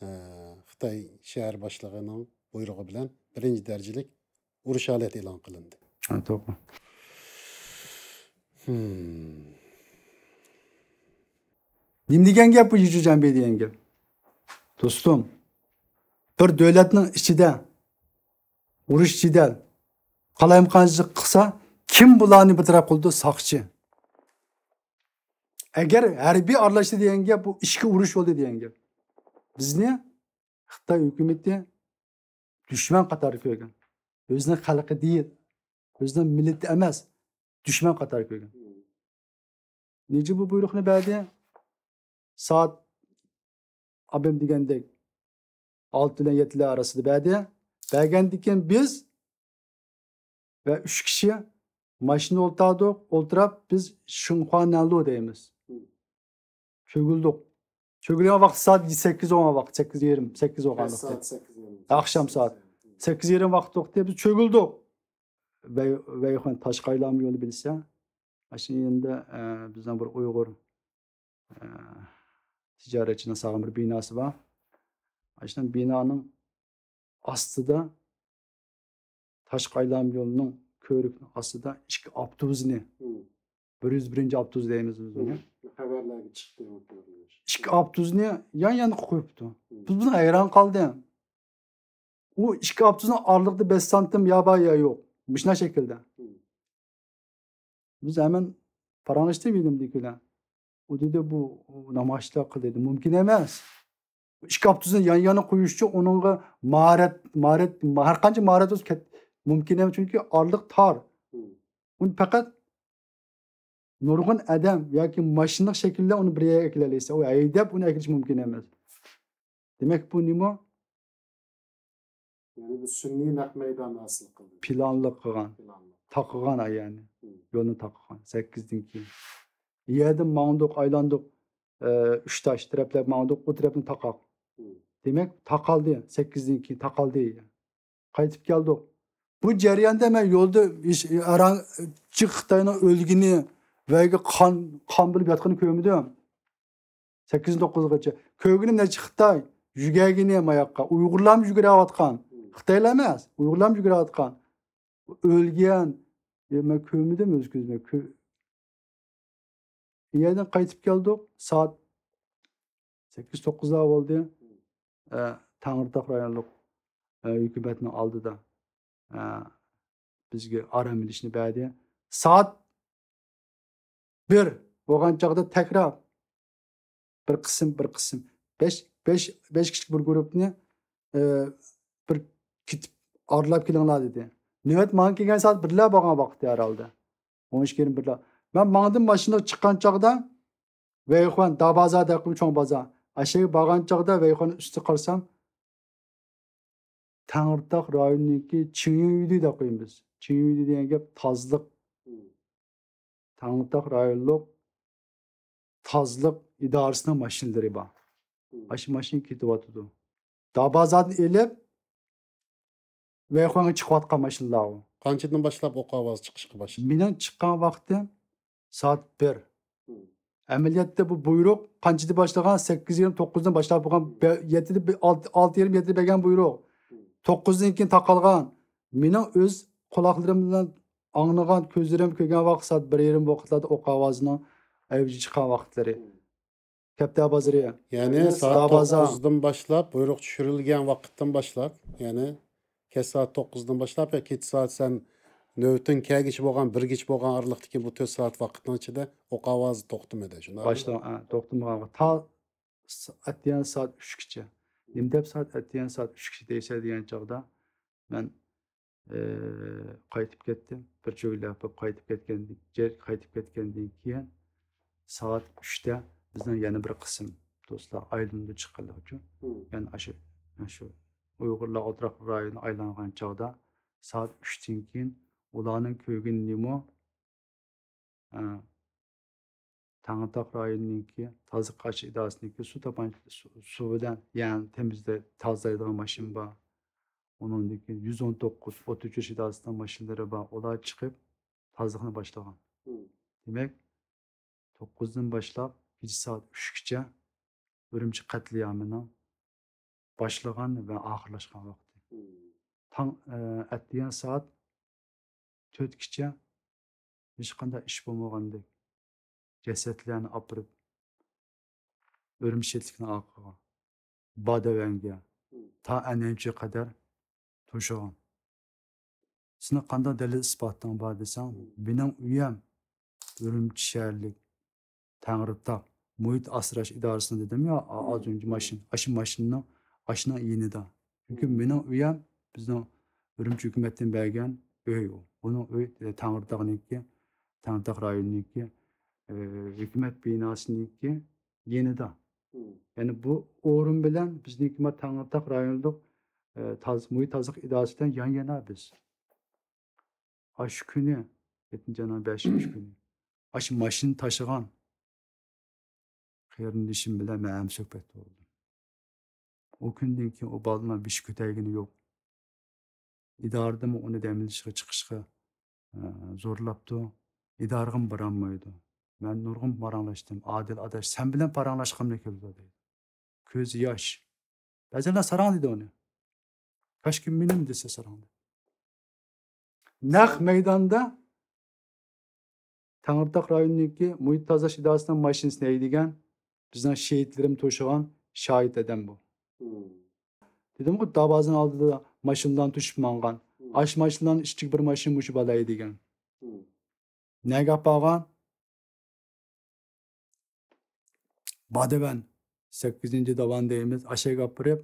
ئە، خىتاي شەھەر باشلىقىنىڭ بۇيرۇقى بىلەن بىرىنچى دەرىجىلىك ئۇرۇش ھالىتى ئېلان قىلىندى. ھە، توغرا. نېمە دېگەن گەپ بۇ يىجۇ جەنبى دېگەن گەپ؟ دوستۇم، بىر دۆلەتنىڭ ئىچىدە ئۇرۇش جېدەل، قالايمىقانچىلىق قىلسا، كىم بۇلارنى بىر تەرەپ قىلىدۇ؟ ساقچى. ئەگەر ھەربىي ئارىلاشتى دېگەن گەپ، بۇ ئىچكى ئۇرۇش بولدى دېگەن گەپ. بىزنى خىتاي ھۆكۈمىتى دۈشمەن قاتارىدا كۆرگەن. ئۆزىنىڭ خەلقى دېيىل، ئۆزىنىڭ مىللىتى ئەمەس، دۈشمەن قاتارىدا كۆرگەن. نىجى بۇ بۇيرۇقنى بەردى. سائەت ئابەم دېگەندەك ئالتە بىلەن يەتتىلەر ئارىسىدا بەردى. بەرگەندىن كېيىن بىز ۋە ئۈچ كىشى ماشىنىدا ئولتۇردۇق. ئولتۇرۇپ بىز شىنخۇا نەنلۇ دەيمىز. چۆگۈلدۇق. چۆگۈلگەن ۋاقىت سائەت سەككىز بولغان ۋاقىت، سەككىز يېرىم، سەككىز بولغان ۋاقىت. ئاخشام سائەت سەككىز يېرىم ۋاقىت بولدى. بىز چۆگۈلدۇق. ۋەي-، ۋەيخۇن تاشقى ئايلانما يولى بىلسە، ئاشۇ يېنىدا، ئە، بىزنىڭ بىر ئۇيغۇر، ئە، تىجارەتچىنىڭ سالغان بىر بىناسى بار. ئاشۇ بىنانىڭ ئاستىدا، تاشقى ئايلانما يولىنىڭ كۆۋرۈكىنىڭ ئاستىدا ئىككى ئاپتوبۇسنى، بىر يۈز بىرىنچى ئاپتوبۇس دەيمىز بىز ئۇنى. خەۋەرلەرگە چىقتى ئۇ كۆرۈنۈش. ئىككى ئاپتوبۇسنى يان-يانغا قويۇپتۇ. بىز بۇنى ھەيران قالدى. ئۇ ئىككى ئاپتوبۇسنىڭ ئارىلىقىدا بەش سانتىم يا بار يا يوق. مۇشۇنداق شەكىلدە. بىز ھەمەن پاراڭلاشتى بىلىمدىكىلەر. ئۇ دېدى، بۇ نامايىشلار قىلدى. مۇمكىن ئەمەس. ئىككى ئاپتوبۇسنى يان-يانا قويۇشچۇ، ئۇنىڭغا ماھارەت، ماھارەت، ھەر قانچە ماھارەت بولسا كەت-، مۇمكىن ئەمەس، چۈنكى ئارىلىق تار. ئۇنى پەقەت نۇرغۇن ئادەم ياكى ماشىنىلىق شەكىلدە ئۇنى بىر يەرگە ئەكېلەلەيسەن. ئۇ ھەيدەپ ئۇنى ئەكېلىش مۇمكىن ئەمەس. دېمەك، بۇ نېمە؟ يەنى بىر سۈنئىي نەق مەيدان ھاسىل قىلدى. پىلانلىق قىلغان. پىلانلىق. تاقىغان يەنى. يولنى تاقىغان. سەككىزدىن كېيىن. يەردىن ماڭدۇق، ئايلاندۇق. ئە، ئۈچ تاش تەرەپلەپ ماڭدۇق، ئۇ تەرەپنى تاقاق. دېمەك، تاقالدى. سەككىزدىن كېيىن تاقالدى. قايتىپ كەلدۇق. بۇ جەرياندا مەن يولدا ھېچ ئاران جىق خىتاينىڭ ئۆلگىنى ۋە قان، قان بولۇپ ياتقىنى كۆرمىدىم. سەككىز توققۇزغىچە. كۆرگىنىم نەچچە خىتاي يۈگۈرگىنى ماياققا. ئۇيغۇرلارمۇ يۈگۈرۈۋاتقان. خىتايلار ئەمەس، ئۇيغۇرلارمۇ يۈگۈرۈۋاتقان. ئۆلگەن. يا، مەن كۆرمىدىم ئۆز كۆزۈمگە. كۆ-، يەردىن قايتىپ كەلدۇق. سائەت سەككىز توققۇزلار بولدى. ئە، تەڭرىتاغ رايونلۇق، ئە، ھۆكۈمەتنىڭ ئالدىدا، ئە، بىزگە ئارام ئېلىشنى بەردى. سائەت بىر بولغان چاغدا تەكرار بىر قىسىم، بىر قىسىم، بەش، بەش، بەش كىشىلىك بىر گۇرۇپپىنى، ئە، بىر كېتىپ ئارىلاپ كېلىڭلار دېدى. نۆۋەت ماڭا كەلگەن سائەت بىرلەر بولغان ۋاقىت ھەر ھالدا. ئون ئىككى يېرىم بىرلەر. مەن ماڭدىم، ماشىنىغا چىققان چاغدا ۋەيخۇەن، دابازا دەپ قويۇم، چوڭ بازار. ئاشۇ يەرگە بارغان چاغدا ۋەيخۇەن ئۈستىگە قارىسام، تەڭرىتاغ رايونىنىڭكى چىڭيۈيدى دەپ قويىمىز. چىڭيۈيدى دېگەن گەپ تازىلىق. تەڭرىتاغ رايونلۇق تازىلىق ئىدارىسىنىڭ ماشىنىلىرى بار. ئاشۇ ماشىنا كېتىۋاتىدۇ. دابازادىن ئېلىپ، ۋەيخۇەنگە چىقىۋاتقان ماشىنىلار ئۇ. قانچىدىن باشلاپ ئوق ئاۋازى چىقىشقا باشلىدى؟ مېنىڭ چىققان ۋاقتىم سائەت بىر. ئەمەلىيەتتە بۇ بۇيرۇق قانچىدىن باشلىغان؟ سەككىز يېرىم، توققۇزدىن باشلاپ بولغان، بە-، يەتتىدە بى-، ئالتە، ئالتە يېرىم، يەتتىدە بەرگەن بۇيرۇق. توققۇزدىن كېيىن تاقالغان. مېنىڭ ئۆز قۇلاقلىرىم بىلەن ئاڭلىغان، كۆزلىرىم كۆرگەن ۋاقىت سائەت بىر يېرىم ۋاقىتلاردا ئوق ئاۋازىنىڭ ئەۋجىگە چىققان ۋاقىتلىرى. كەپتە بازىرى. يەنى سائەت توققۇزدىن باشلاپ، بۇيرۇق چۈشۈرۈلگەن ۋاقىتتىن باشلاپ، يەنى كەچ سائەت توققۇزدىن باشلاپ يا كېچە سائەت سەن نۆۋىتىڭ كەلگۈچە بولغان، بىرگىچە بولغان ئارىلىقتىكى بۇ تۆت سائەت ۋاقىتنىڭ ئىچىدە ئوق ئاۋازى توختىمىدى، شۇنداقمۇ؟ باشلىغان، ھە، توختىمىغان. تا س-، ئەتىگەن سائەت ئۈچكىچە. نېمە دەپ سائەت ئەتىگەن سائەت ئۈچكىچە دەيسەن دېگەن چاغدا، مەن ئى، قايتىپ كەتتىم. بىر چۆگىلەپ بولۇپ قايتىپ كەتكەندىن، قايتىپ كەتكەندىن كېيىن سائەت ئۈچتە بىزنىڭ يەنە بىر قىسىم دوستلار ئايلىنىدۇ چىققانلىقى ئۈچۈن. يەنى ئاشۇ، ئاشۇ ئۇيغۇرلار ئولتۇراق رايونى ئايلانغان چاغدا سائەت ئۈچتىن كېيىن ئۇلارنىڭ كۆرگىنىمۇ، ئە، تەڭرىتاغ رايونىنىڭكى تازىلىق قاچا ئىدارىسىنىڭكى سۇ تاپان-، سۇ، سۇ بىلەن يەنى تېمىزلەي-، تازىلايدىغان ماشىنا بار. ئۇنىڭدىن كېيىن يۈز ئون توققۇز ئوت ئۆچۈرۈش ئىدارىسىنىڭ ماشىنىلىرى بار. ئۇلار چىقىپ تازىلىقنى باشلىغان. دېمەك، توققۇزدىن باشلاپ كېچە سائەت ئۈچكىچە ئۈرۈمچى قەتلىئامىنىڭ باشلىغان ۋە ئاخىرلاشقان ۋاقتى. تاڭ، ئە، ئەتىگەن سائەت تۆتكىچە ھېچقانداق ئىش بولمىغاندەك جەسەتلەرنى ئاپىرىپ، ئۈرۈمچى شېھىتلىكىنىڭ ئارقىغا، بادەۋەنگە، تا ئەنەنچۈگە قەدەر توشۇغان. سېنىڭ قانداق دەلىل ئىسپاتىڭ بار دېسەڭ، مېنىڭ ئۆيەم ئۈرۈمچى شەھەرلىك تەڭرىتاغ مۇھىت ئاسراش ئىدارىسىنىڭ دېدىم يا، ئا-، ئاز ئۆنچە ماشىنا، ئاشۇ ماشىنىنىڭ ئاشۇنىڭ يېنىدا. چۈنكى مېنىڭ ئۆيەم بىزنىڭ ئۈرۈمچى ھۆكۈمەتتىن بەرگەن ئۆي ئۇ. ئۇنىڭ ئۆيى، ئە، تەڭرىتاغنىڭكى، تەڭرىتاغ رايونىنىڭكى، ئە، ھۆكۈمەت بىناسىنىڭكى يېنىدا. يەنى بۇ ئورۇن بىلەن بىزنىڭكى ما تەڭرىتاغ رايونلۇق، ئە، تاز-، مۇھىت تازىلىق ئىدارىسى بىلەن يان يانا بىز. ئاشۇ كۈنى، يەتتىنچى ئاينىڭ بەشىنچى كۈنى، ئاشۇ ماشىنا تاشىغان قېرىندىشىم بىلەن مەن ھەمسۆھبەت بولدۇم. ئۇ كۈندىن كېيىن ئۇ بالىنىڭ بېشى كۆتەرگىنى يوق. ئىدارىدىمۇ ئۇنى دەم ئېلىشقا چىقىشقا، ئە، زورلاپتۇ. ئىدارىغىمۇ بارالمايدۇ. مەن نۇرغۇن پاراڭلاشتىم. ئادىل ئاداش، سەن بىلەن پاراڭلاشقۇملا كېلىدۇ دەيدۇ. كۆزى ياش. بەزىلەر ساراڭ دېدى ئۇنى. كاشكى مېنىمۇ دېسە ساراڭ دەپ. نەق مەيداندا تەڭرىتاغ رايونىنىڭكى مۇھىت تازىلاش ئىدارىسىنىڭ ماشىنىسىنى ھەيدىگەن بىزنىڭ شېھىتلىرىمۇ توشۇغان شاھىت ئادەم بۇ. دېدىمغۇ، دابازىنىڭ ئالدىدا ماشىنىلارنى توشۇپ ماڭغان. ئاشۇ ماشىنىلارنىڭ ئىچىدىكى بىر ماشىنا مۇشۇ بالا ھەيدىگەن. نەگە ئاپارغان؟ بادەۋەن، سەككىزىنچى داۋان دەيمىز، ئاشەگە ئاپىرىپ،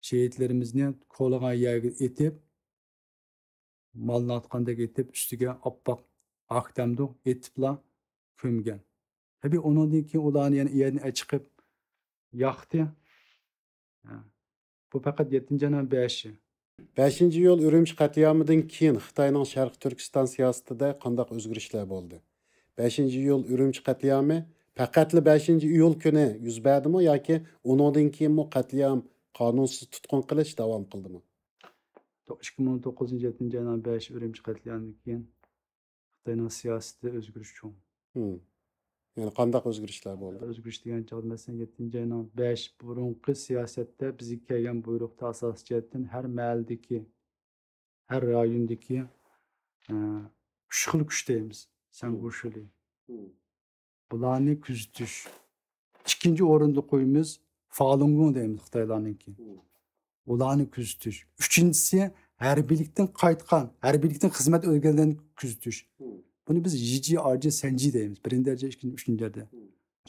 شېھىتلىرىمىزنى كولىغان يەرگە ئېتىپ، مالنى ئاتقاندەك ئېتىپ، ئۈستىگە ئاپئاق ئاك دەمدۇق ئېتىپلا كۆمگەن. تەبىئىي، ئۇنىڭدىن كېيىن ئۇلارنى يەنە يەردىن ئەچىقىپ ياقتى. ھە. بۇ پەقەت يەتتىنچى ئاينىڭ بەشى. بەشىنچى ئىيۇل ئۈرۈمچى قەتلىئامىدىن كېيىن خىتاينىڭ شەرقىي تۈركىستان سىياسىتىدە قانداق ئۆزگىرىشلەر بولدى؟ بەشىنچى ئىيۇل ئۈرۈمچى قەتلىئامى پەقەتلا بەشىنچى ئىيۇل كۈنى يۈز بەردىمۇ ياكى ئۇنىڭدىن كېيىنمۇ قەتلىئام، قانۇنسىز تۇتقۇن قىلىش داۋام قىلدىمۇ؟ تو-، ئىككى مىڭ توققۇزىنچى يىل يەتتىنچى ئاينىڭ بەشى ئۈرۈمچى قەتلىئامىدىن كېيىن خىتاينىڭ سىياسىتىدە ئۆزگىرىش چوڭ. مم. يەنى قانداق ئۆزگىرىشلەر بولدى؟ ئۆزگىرىش دېگەن چاغدا، مەسىلەن، يەتتىنچى ئاينىڭ بەش، بۇرۇنقى سىياسەتتە بىزگە كەلگەن بۇيرۇقتا ئاساسىي جەھەتتىن ھەر مەھەللىدىكى، ھەر رايوندىكى، ئە، ئۈچ خىل كۈچ دەيمىز. سەنگۇشىلى. بۇلارنى كۆزىتىش. ئىككىنچى ئورۇندا قويىمىز فالۇنگوڭ دەيمىز خىتايلارنىڭكى. ئۇلارنى كۆزىتىش. ئۈچىنچىسى ھەربىيلىكتىن قايتقان، ھەربىيلىكتىن خىزمەت ئۆتكەنلەرنى كۆزىتىش. بۇنى بىز يىجى ئارجى سەنجى دەيمىز. بىرىنچى دەرىجە، ئىككىنچى، ئۈچىنچى دەرىجە.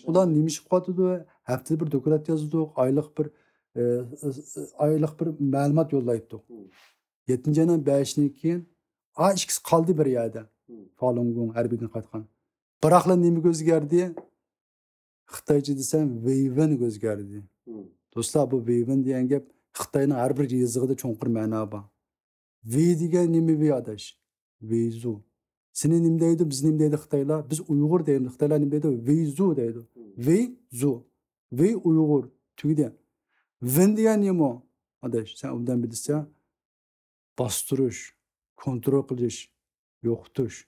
ئۇلار نېمە ئىش قىلىۋاتىدۇ؟ ھەپتىدە بىر دوكلات يازىدۇق، ئايلىق بىر، ئە، ئايلىق بىر مەلۇمات يوللايتتۇق. يەتتىنچى ئاينىڭ بەشىدىن كېيىن، ئا، ئىككىسى قالدى بىر يەردە. فالۇنگوڭ ھەربىيدىن قايتقان. بىراقلا نېمىگە ئۆزگەردى؟ خىتايچە دېسەم، ۋېيۋېنگە ئۆزگەردى. دوستلار، بۇ ۋېيۋېن دېگەن گەپ خىتاينىڭ ھەر بىر يېزىقىدا چوڭقۇر مەنا بار. ۋېي دېگەن نېمە ۋېي، ئاداش؟ ۋېيزۇ. سېنى نېمە دەيدۇ، بىزنى نېمە دەيدۇ خىتايلار؟ بىز ئۇيغۇر دەيمىز، خىتايلار نېمە دەيدۇ؟ ۋېيزۇ دەيدۇ. ۋېيزۇ. ۋېي ئۇيغۇر. تۈگىدى. ۋېن دېگەن نېمە ئۇ؟ ئاداش، سەن ئوبدان بىلىسەن. باستۇرۇش، كونترول قىلىش، يوقىتىش.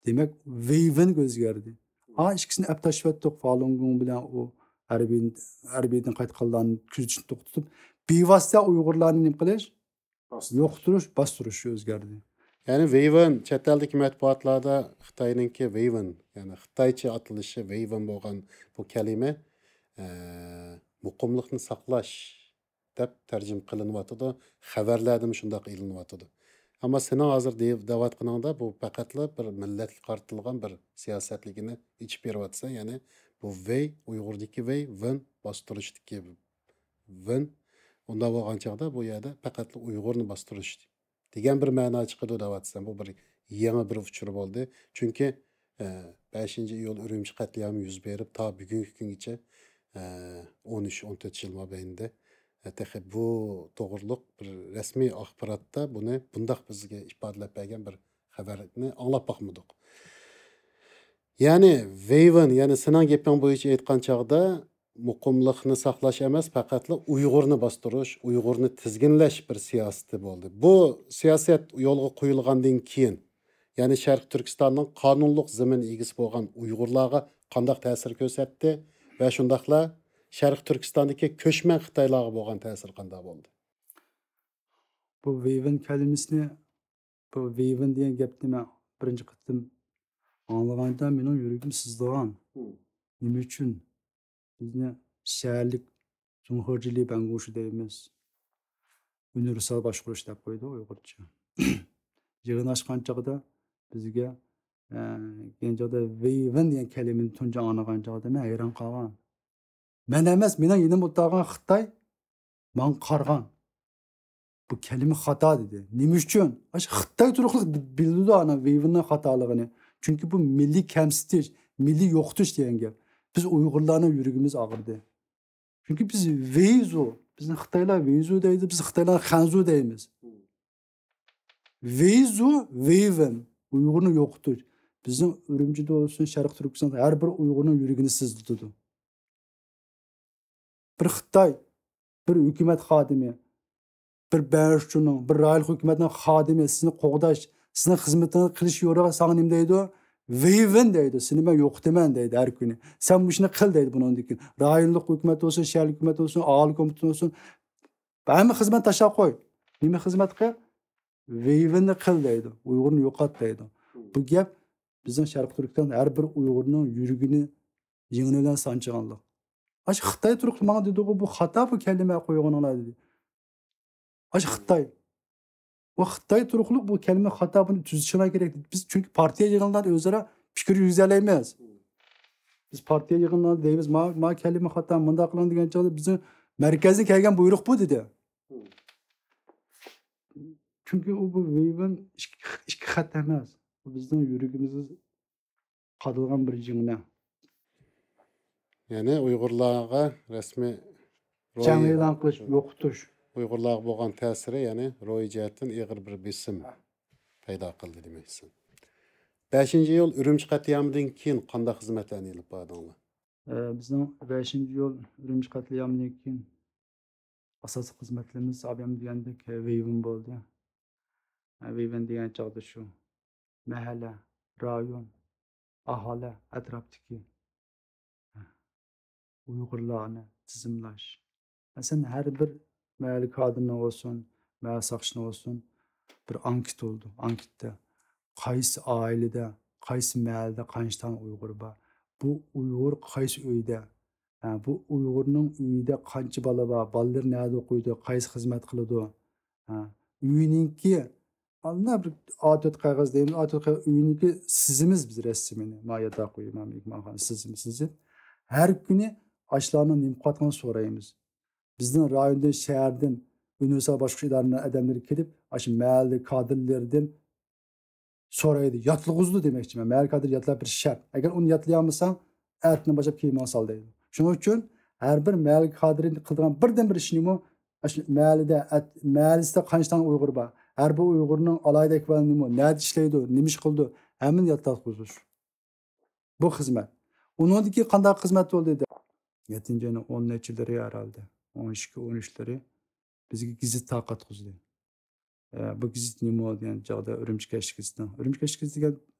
دېمەك، ۋېيۋېنگە ئۆزگەردى. ھا، ئىككىسىنى ئەپ تاشلىۋەتتۇق. فالۇنگوڭ بىلەن ئۇ ھەربىي، ھەربىيدىن قايتقانلارنى كۆزىتىشنى توختىتىپ، بىۋاسىتە ئۇيغۇرلارنى نېمە قىلىش؟ يوقىتىش، باستۇرۇش ئۆزگەردى. يەنى ۋېيۋېن، چەت ئەلدىكى مەتبۇئاتلاردا خىتاينىڭكى ۋېيۋېن، يەنى خىتايچە ئاتىلىشى ۋېيۋېن بولغان بۇ كەلىمە، ئە، مۇقىملىقنى ساقلاش دەپ تەرجىمە قىلىنىۋاتىدۇ، خەۋەرلەردىمۇ شۇنداق ئېلىنىۋاتىدۇ. ئەمما سېنىڭ ھازىر دەي-، دەۋاتقىنىڭدا بۇ پەقەتلا بىر مىللەتكە قارىتىلغان بىر سىياسەتلىكىنى ئېچىپ بېرىۋاتىسەن، يەنى بۇ ۋېي، ئۇيغۇردىكى ۋېي، ۋېن، باستۇرۇشتىكى ۋېن. ئۇنداق بولغان چاغدا بۇ يەردە پەقەتلا ئۇيغۇرنى باستۇرۇش دېگەن بىر مەنا چىقىدۇ دەۋاتىسەن. بۇ بىر يېڭى بىر ئۇچۇر بولدى. چۈنكى، ئە، بەشىنچى ئىيۇل ئۈرۈمچى قەتلىئامى يۈز بېرىپ، تا بۈگۈنكى كۈنگىچە، ئە، ئون ئۈچ، ئون تۆت يىل مابەينىدە، ئە، تېخى بۇ توغرۇلۇق بىر رەسمىي ئاخباراتتا بۇنى بۇنداق بىزگە ئىپادىلەپ بەرگەن بىر خەۋەرنى ئاڭلاپ باقمىدۇق. يەنى ۋېيۋېن، يەنى سېنىڭ گېپىڭ بويىچە ئېيتقان چاغدا، مۇقىملىقنى ساقلاش ئەمەس، پەقەتلا ئۇيغۇرنى باستۇرۇش، ئۇيغۇرنى تىزگىنلەش بىر سىياسىتى بولدى. بۇ سىياسەت يولغا قويۇلغاندىن كېيىن، يەنى شەرقىي تۈركىستاننىڭ قانۇنلۇق زېمىن ئىگىسى بولغان ئۇيغۇرلارغا قانداق تەسىر كۆرسەتتى ۋە شۇنداقلا شەرقىي تۈركىستاندىكى كۆچمەن خىتايلارغا بولغان تەسىرى قانداق بولدى؟ بۇ ۋېيۋېن كەلىمىسىنى، بۇ ۋېيۋېن دېگەن گەپنى مەن بىرىنچى قېتىم ئاڭلىغاندا مېنىڭ يۈرىكىم سىزلىغان. نېمە ئۈچۈن؟ بىزنى شەھەرلىك زۇڭخېجىلى بەنگوشى دەيمىز. ئۇنىۋېرسال باشقۇرۇش دەپ قويدۇق ئۇيغۇرچە. يىغىن ئاچقان چاغدا بىزگە، ئە، كەلگەن چاغدا ۋېيۋېن دېگەن كەلىمىنى تۇنجى ئاڭلىغان چاغدا مەن ھەيران قالغان. مەن ئەمەس، مېنىڭ يېنىمدا ئولتۇرغان خىتاي ماڭا قارىغان. بۇ كەلىمە خاتا دېدى. نېمە ئۈچۈن؟ ئاشۇ خىتاي تۇرۇقلۇق بىلىدۇ ئانا ۋېيۋېننىڭ خاتالىقىنى. چۈنكى بۇ مىللىي كەمسىتىش، مىللىي يوقىتىش دېگەن گەپ. بىز ئۇيغۇرلارنىڭ يۈرىكىمىز ئاغرىدى. چۈنكى بىز ۋېيزۇ، بىزنى خىتايلار ۋېيزۇ دەيدۇ، بىز خىتايلار خەنزۇ دەيمىز. ۋېيزۇ، ۋېيۋېن، ئۇيغۇرنى يوقىتىش. بىزنىڭ ئۈرۈمچىدە بولسۇن، شەرقىي تۈركىستاندا ھەر بىر ئۇيغۇرنىڭ يۈرىكىنى سىزلىتىدۇ. بىر خىتاي، بىر ھۆكۈمەت خادىمى، بىر بەنشۇنىڭ، بىر رايونلۇق ھۆكۈمەتنىڭ خادىمى سىزنى قوغداش، سىزنىڭ خىزمىتىڭىزنى قىلىش يولىغا ساڭا نېمە دەيدۇ؟ ۋېيۋېن دەيدۇ، سېنى مەن يوقىتىمەن دەيدۇ ھەر كۈنى. سەن مۇشۇنى قىل دەيدۇ بۇنىڭدىن كېيىن. رايونلۇق ھۆكۈمەت بولسۇن، شەھەرلىك ھۆكۈمەت بولسۇن، ئاھالە كومىتېتى بولسۇن، ھەممە خىزمەتنى تاشلاپ قوي. نېمە خىزمەت قىل؟ ۋېيۋېننى قىل دەيدۇ. ئۇيغۇرنى يوقات دەيدۇ. بۇ گەپ بىزنىڭ شەرقىي تۈركىستان ھەر بىر ئۇيغۇرنىڭ يۈرىكىنى يېڭى بىلەن سانچىغانلىق. ئاشۇ خىتاي تۇرۇقلۇق ماڭا دېدىغۇ، بۇ خاتا بۇ كەلىمە قويغىنىڭلار دېدى. ئاشۇ خىتاي. بۇ خىتاي تۇرۇقلۇق بۇ كەلىمە خاتا، بۇنى تۈزىتىشىڭلار كېرەك دېدى. بىز چۈنكى پارتىيە يىغىنلاردا ئۆزئارا پىكىر يۈرگۈزەلەيمىز. بىز پارتىيە يىغىنلاردا دەيمىز، ما، ما كەلىمە خاتا، مۇنداق قىلىڭ دېگەن چاغدا بىزنىڭ مەركەزدىن كەلگەن بۇيرۇق بۇ دېدى. چۈنكى ئۇ بۇ ۋېيۋېن ئىككى، ئىككى خەت ئەمەس. بۇ بىزنىڭ يۈرىكىمىزگە قادالغان بىر جىڭنە. يەنى ئۇيغۇرلارغا رەسمىي روھىي جەڭ ئېلان قىلىش، يوقىتىش. ئۇيغۇرلارغا بولغان تەسىرى، يەنى روھىي جەھەتتىن ئېغىر بىر بېسىم پەيدا قىلدى دېمەكچىسەن. بەشىنچى ئىيۇل ئۈرۈمچى قەتلىئامىدىن كېيىن قانداق خىزمەتلەرنى ئېلىپ باردىڭلار؟ ئە، بىزنىڭ بەشىنچى ئىيۇل ئۈرۈمچى قەتلىئامىدىن كېيىن ئاساسلىق خىزمەتلىرىمىز ئابىيام دېگەندەك ۋېيۋېن بولدى. ۋېيۋېن دېگەن چاغدا شۇ مەھەللە، رايون، ئاھالە، ئەتراپتىكى ئۇيغۇرلارنى تىزىملاش. مەسىلەن، ھەر بىر مەھەللە كادىرىنىڭ بولسۇن، مەھەللە ساقچىسىنىڭ بولسۇن، بىر ئانكېت بولىدۇ. ئانكېتتا قايسى ئائىلىدە، قايسى مەھەللىدە قانچە دانە ئۇيغۇر بار، بۇ ئۇيغۇر قايسى ئۆيدە، ھە، بۇ ئۇيغۇرنىڭ ئۆيىدە قانچە بالا بار، بالىلىرى نەدە ئوقۇيدۇ، قايسى خىزمەت قىلىدۇ، ھە، ئۆينىڭكى، ئاندىن بىر ئا تۆت قەغەز دەيمىز، ئا تۆت قەغەز، ئۆينىڭكى سىزىمىز بىز رەسىمىنى، ما ياتاق ئۆيى، ما مېھمانخانا سىزىم سىزىپ، ھەر كۈنى ئاشۇلارنىڭ نېمە قىلىۋاتقىنىنى سورايمىز. بىزنىڭ رايوندىن، شەھەردىن، ئۇنىۋېرسال باشقا ئىدارىلەرنىڭ ئادەملىرى كېلىپ، ئاشۇ مەھەللە كادىرلىرىدىن سورايدۇ، ياتلىغۇزىدۇ دېمەكچىمەن. مەھەللە كادىرى ياتلاپ بېرىش شەرت. ئەگەر ئۇنى ياتلىيالمىساڭ، ئەتىنى باشلاپ كىيىمىڭنى سال دەيدۇ. شۇنىڭ ئۈچۈن ھەر بىر مەھەللە كادىرى قىلىدىغان بىردىنبىر ئىشىنىمۇ، ئاشۇ مەھەللىدە، ئەت-، مەھەللىسىدە قانچە دانە ئۇيغۇر بار، ھەر بىر ئۇيغۇرنىڭ ئالاھىدە ئەھۋالى نېمە، نەدە ئىشلەيدۇ، نېمە ئىش قىلىدۇ، ھەممىنى ياتلاتقۇزۇش. بۇ خىزمەت. ئۇنىڭدىن كېيىن قانداق خىزمەت بولدى دېدى؟ يەتتىنچى ئاينىڭ ئون نەچچىلىرى ھەرھالدا، ئون ئىككى، ئون ئۈچلىرى بىزگە گېزىت تارقاتقۇزدى. ئە، بۇ گېزىت نېمە دېگەن چاغدا، ئۈرۈمچى كەچلىك گېزىتىنىڭ، ئۈرۈمچى كەچلىك گېزىتى دېگەن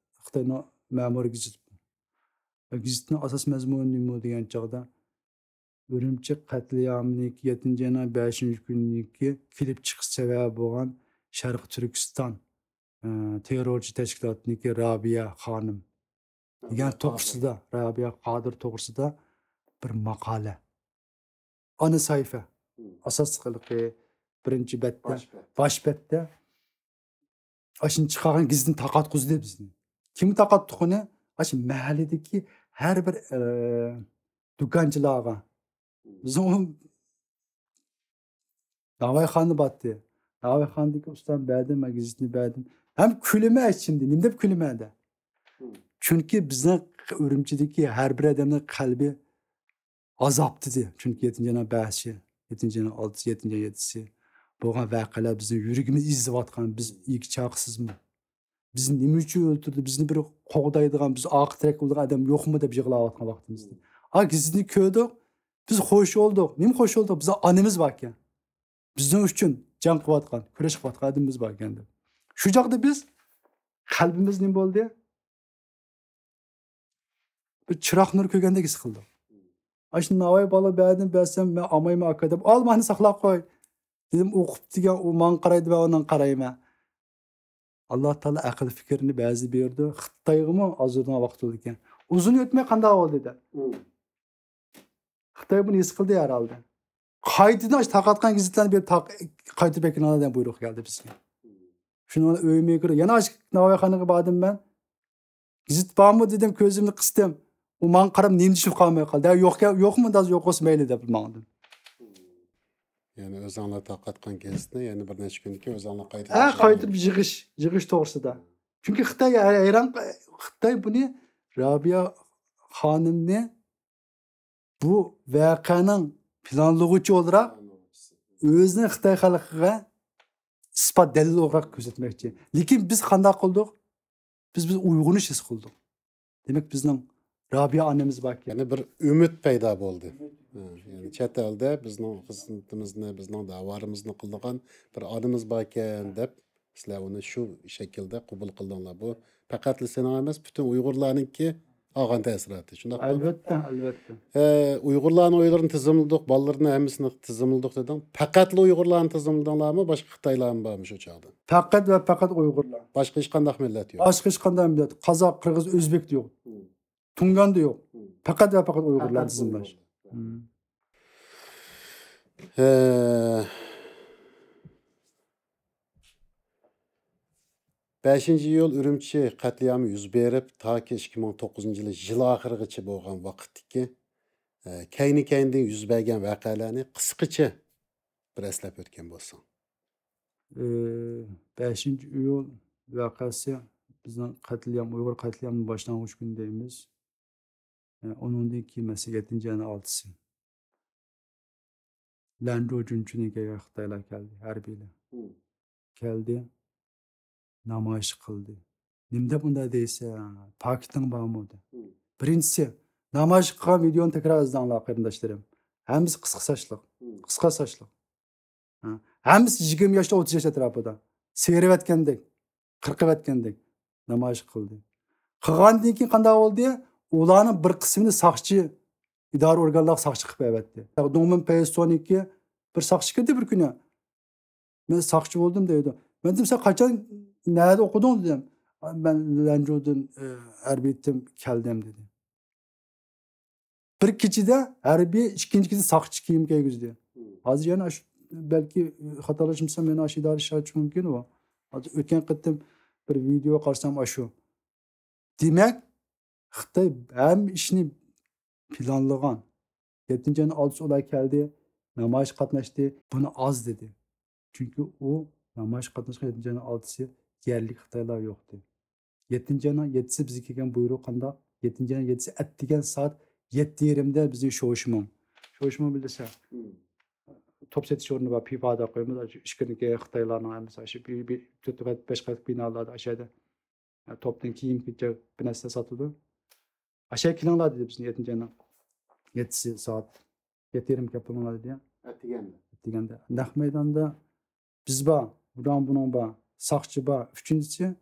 خىتاينىڭ مەمۇرىي گېزىتى. گېزىتنىڭ ئاساس مەزمۇنى نېمە دېگەن چاغدا، ئۈرۈمچى قەتلىئامىنىڭكى يەتتىنچى ئاينىڭ بەشىنچى كۈنىكى كېلىپ چىقىش سەۋەبى بولغان شەرقىي تۈركىستان، ئە، تېررورچى تەشكىلاتىنىڭكى رابىيە خانىم دېگەن توغرىسىدا، رابىيە قادىر توغرىسىدا بىر ماقالە. ئانا سەھىپە. مم. ئاساسلىقى بىرىنچى بەتتە، باش بەت. باش بەتتە ئاشۇنى چىقارغان گېزىتنى تارقاتقۇزدى بىزنى. كىمگە تارقاتتۇق ئۇنى؟ ئاشۇ مەھەللىدىكى ھەر بىر، ئە، دۇكانچىلارغا. مم. بىزنىڭ ئۇ ناۋايخانىدا باتتى. ناۋايخانىدىكى ئۇستام بەردىم، مەن گېزىتنى بەردىم. ھەم كۈلىمەن ئىچىمدە، نېمە دەپ كۈلىمەن دە. مم. چۈنكى بىزنىڭ ئۈرۈمچىدىكى ھەر بىر ئادەمنىڭ قەلبى ئازابتىدى. چۈنكى يەتتىنچى ئاينىڭ بەشى، يەتتىنچى ئاينىڭ ئالتىسى، يەتتىنچى ئاينىڭ يەتتىسى بولغان ۋەقەلەر بىزنىڭ يۈرىكىمىزنى ئېزىۋاتقان، بىز ئىگە چاقىسىزمۇ؟ بىزنى نېمە ئۈچۈن ئۆلتۈردى؟ بىزنى بىر قوغدايدىغان، بىز ئارقا تىرەك بولىدىغان ئادەم يوقمۇ دەپ يىغلاۋاتقان ۋاقتىمىزدا. ئا، گېزىتنى كۆردۇق، بىز خوش بولدۇق. نېمە خوش بولدۇق؟ بىزنىڭ ئانىمىز باركەن. بىزنىڭ ئۈچۈن جەڭ قىلىۋاتقان، كۈرەش قىلىۋاتقان ئادىمىمىز باركەن دەپ. شۇ چاغدا بىز، قەلبىمىز نېمە بولدى؟ بىر چىراغ نۇر كۆرگەندەك ھېس قىلدۇق. ئاشۇ ناۋاي بالا بەردىم، بەرسەم، مەن ئالمايمەن ئاكا دەپ، ئال مانا ساقلاپ قوي دېدىم. ئوقۇپ دېگەن ئۇ ماڭا قارايدۇ، مەن ئۇنىڭغا قارايمەن. ئاللا تائالا ئەقىل پىكىرنى بەزى بېرىدۇ. خىتايغىمۇ ئازدۇرىدىغان ۋاقىت بولىدىكەن. ئۇزۇن ئۆتمەي قانداق بولدى دە. مم. خىتاي بۇنى ھېس قىلدى ھەرھالدا. قايتىدىن ئاشۇ تارقاتقان گېزىتلەرنى بېرىپ تاق-، قايتۇرۇپ ئەكىلىڭلار دېگەن بۇيرۇق كەلدى بىزگە. شۇنىڭ بىلەن ئۆيۈمگە كىرىپ، يەنە ئاشۇ ناۋايخانىغا باردىم مەن. گېزىت بارمۇ دېدىم، كۆزۈمنى قىستىم. ئۇ ماڭا قاراپ نېمە دېيىشىپ قالماي قالدى. ھە، يوق، يوقمۇ، داز يوق بولسا مەيلى دەپ ماڭدىم. يەنى ئۆزۈڭلار تارقاتقان گېزىتنى يەنە بىر نەچچە كۈندىن كېيىن ئۆزۈڭلار قايتا ھە، تەرجىمە قايتۇرۇپ يىغىش، يىغىش توغرىسىدا. چۈنكى خىتاي ھەيران، خىتاي بۇنى، رابىيە خانىمنى بۇ ۋەقەنىڭ پىلانلىغۇچى ئولتۇراق ئۆزىنى خىتاي خەلقىگە ئىسپات دەلىل ئولتۇراق كۆرسەتمەكچى. لېكىن بىز قانداق قىلدۇق؟ بىز، بىز ئويغىنىش ھېس قىلدۇق. دېمەك، بىزنىڭ رابىيە ئانىمىز باركەن. يەنى بىر ئۈمىد پەيدا بولدى. ھە، يەنى چەت ئەلدە بىزنىڭ خىزمىتىمىزنى، بىزنىڭ داۋالىرىمىزنى قىلىدىغان بىر ئانىمىز باركەن دەپ، سىلەر ئۇنى شۇ شەكىلدە قوبۇل قىلدىڭلار. بۇ پەقەتلا سېنىڭ ئەمەس، پۈتۈن ئۇيغۇرلارنىڭكى ئالغان تەسىراتى. شۇنداقمۇ؟ ئەلۋەتتە، ئەلۋەتتە. ئە، ئۇيغۇرلارنىڭ ئۆيلىرىنى تىزىملىدۇق، بالىلىرىنى ھەممىسىنى تىزىملىدۇق دېدىڭ. پەقەتلا ئۇيغۇرلارنى تىزىملىدىڭلارمۇ؟ باشقا خىتايلارمۇ بارمۇ شۇ چاغدا؟ پەقەت ۋە پەقەت ئۇيغۇرلار. باشقا ھېچقانداق مىللەت يوق؟ باشقا ھېچقانداق مىللەت. قازاق، قىرغىز، ئۆزبېك يوق. مم. تۇڭگاندا يوق. مم. پەقەت ۋە پەقەت ئۇيغۇرلار پەقەت تىزىملاش. ئۇيغۇرلار. مم. ھە. بەشىنچى ئىيۇل ئۈرۈمچى قەتلىئامى يۈز بېرىپ، تاكى ئىككى مىڭ توققۇزىنچى يىلى يىل ئاخىرىغىچە بولغان ۋاقىتتىكى، ئە، كەينى-كەينىدىن يۈز بەرگەن ۋەقەلەرنى قىسقىچە بىر ئەسلەپ ئۆتكەن بولساڭ. ئى، بەشىنچى ئىيۇل ۋەقەسى بىزنىڭ قەتلىئام، ئۇيغۇر قەتلىئامىنىڭ باشلانغۇچ كۈنى دەيمىز. ئە، ئۇنىڭدىن كېيىن مەسىلەن، يەتتىنچى ئاينىڭ ئالتىسى. لەنجۇ جۈنچۈنىڭ كەيگە خىتايلار كەلدى، ھەربىيلەر. مم. كەلدى، نامايىش قىلدى. نېمە دەپ ئۇنداق دەيسەن؟ پاكىتىڭ بارمۇ؟ دە. مم. بىرىنچىسى، نامايىش قىلغان ۋىدېئونى تەكرار ئىزدەڭلار، قېرىنداشلىرىم. ھەممىسى قىسقا ساچلىق. مم. قىسقا ساچلىق. ھە. ھەممىسى يىگىرمە ياشتا، ئوتتۇز ياش ئەتراپىدا. سېرىۋەتكەندەك، قىرقىۋەتكەندەك نامايىش قىلدى. قىلغاندىن كېيىن قانداق بولدى؟ ئۇلارنىڭ بىر قىسمىنى ساقچى ئىدارە ئورگانلارغا ساقچى قىلىپ ئەۋەتتى. دۇڭمىن پەيسونىڭكى بىر ساقچى كىردى بىر كۈنى. مەن ساقچى بولدۇم دەيدۇ. مەن دېدىم، سەن قاچان، نەدە ئوقۇدۇڭ دېدىم. مەن لەنجۇدىن، ئە، ھەربىي يېتىپ كەلدىم دېدى. بىر كېچىدە ھەربىي، ئىككىنچى كېچىدە ساقچى كىيىم كىيگۈزدى. ھازىر يەنە ئاشۇ، بەلكى خاتالاشمىسام يەنە ئاشۇ ئىدارە ئىشلىشى مۇمكىن ئۇ. ھازىر ئۆتكەن قېتىم بىر ۋىدېو قارىسام ئاشۇ. دېمەك، خىتاي ھەممە ئىشنى پىلانلىغان. يەتتىنچى ئاينىڭ ئالتىسى ئۇلار كەلدى، نامايىش قاتناشتى، بۇنى ئاز دېدى. چۈنكى ئۇ نامايىش قاتناشقان يەتتىنچى ئاينىڭ ئالتىسى يەرلىك خىتايلار يوقتى. يەتتىنچى ئاينىڭ يەتتىسى بىزگە كەلگەن بۇيرۇق قانداق؟ يەتتىنچى ئاينىڭ يەتتىسى ئەتىگەن سائەت يەتتە يېرىمدە بىزنى شوشمۇڭ. شوشمۇڭ بىلىسەن. توپ سېتىش ئورنى بار، پىفا دەپ قويىمىز. ئاشۇ ئىككىنىڭكى خىتايلارنىڭ ھەممىسى ئاشۇ بىر، بىر، تۆت قات، بەش قات بىنالاردا ئاشۇ يەردە. توپتىن كىيىم كېچەك بىر نەرسە ساتىدۇ. ئاشۇ كېلىڭلار دېدى بىزنى يەتتىنچى ئاينىڭ يەتتىسى سائەت يەتتە يېرىم كەپ بولۇڭلار دېدى. ئەتىگەندە. ئەتىگەندە. نەق مەيداندا بىز بار، بۇران بۇنىڭ بار، ساقچى بار. ئۈچىنچىسى،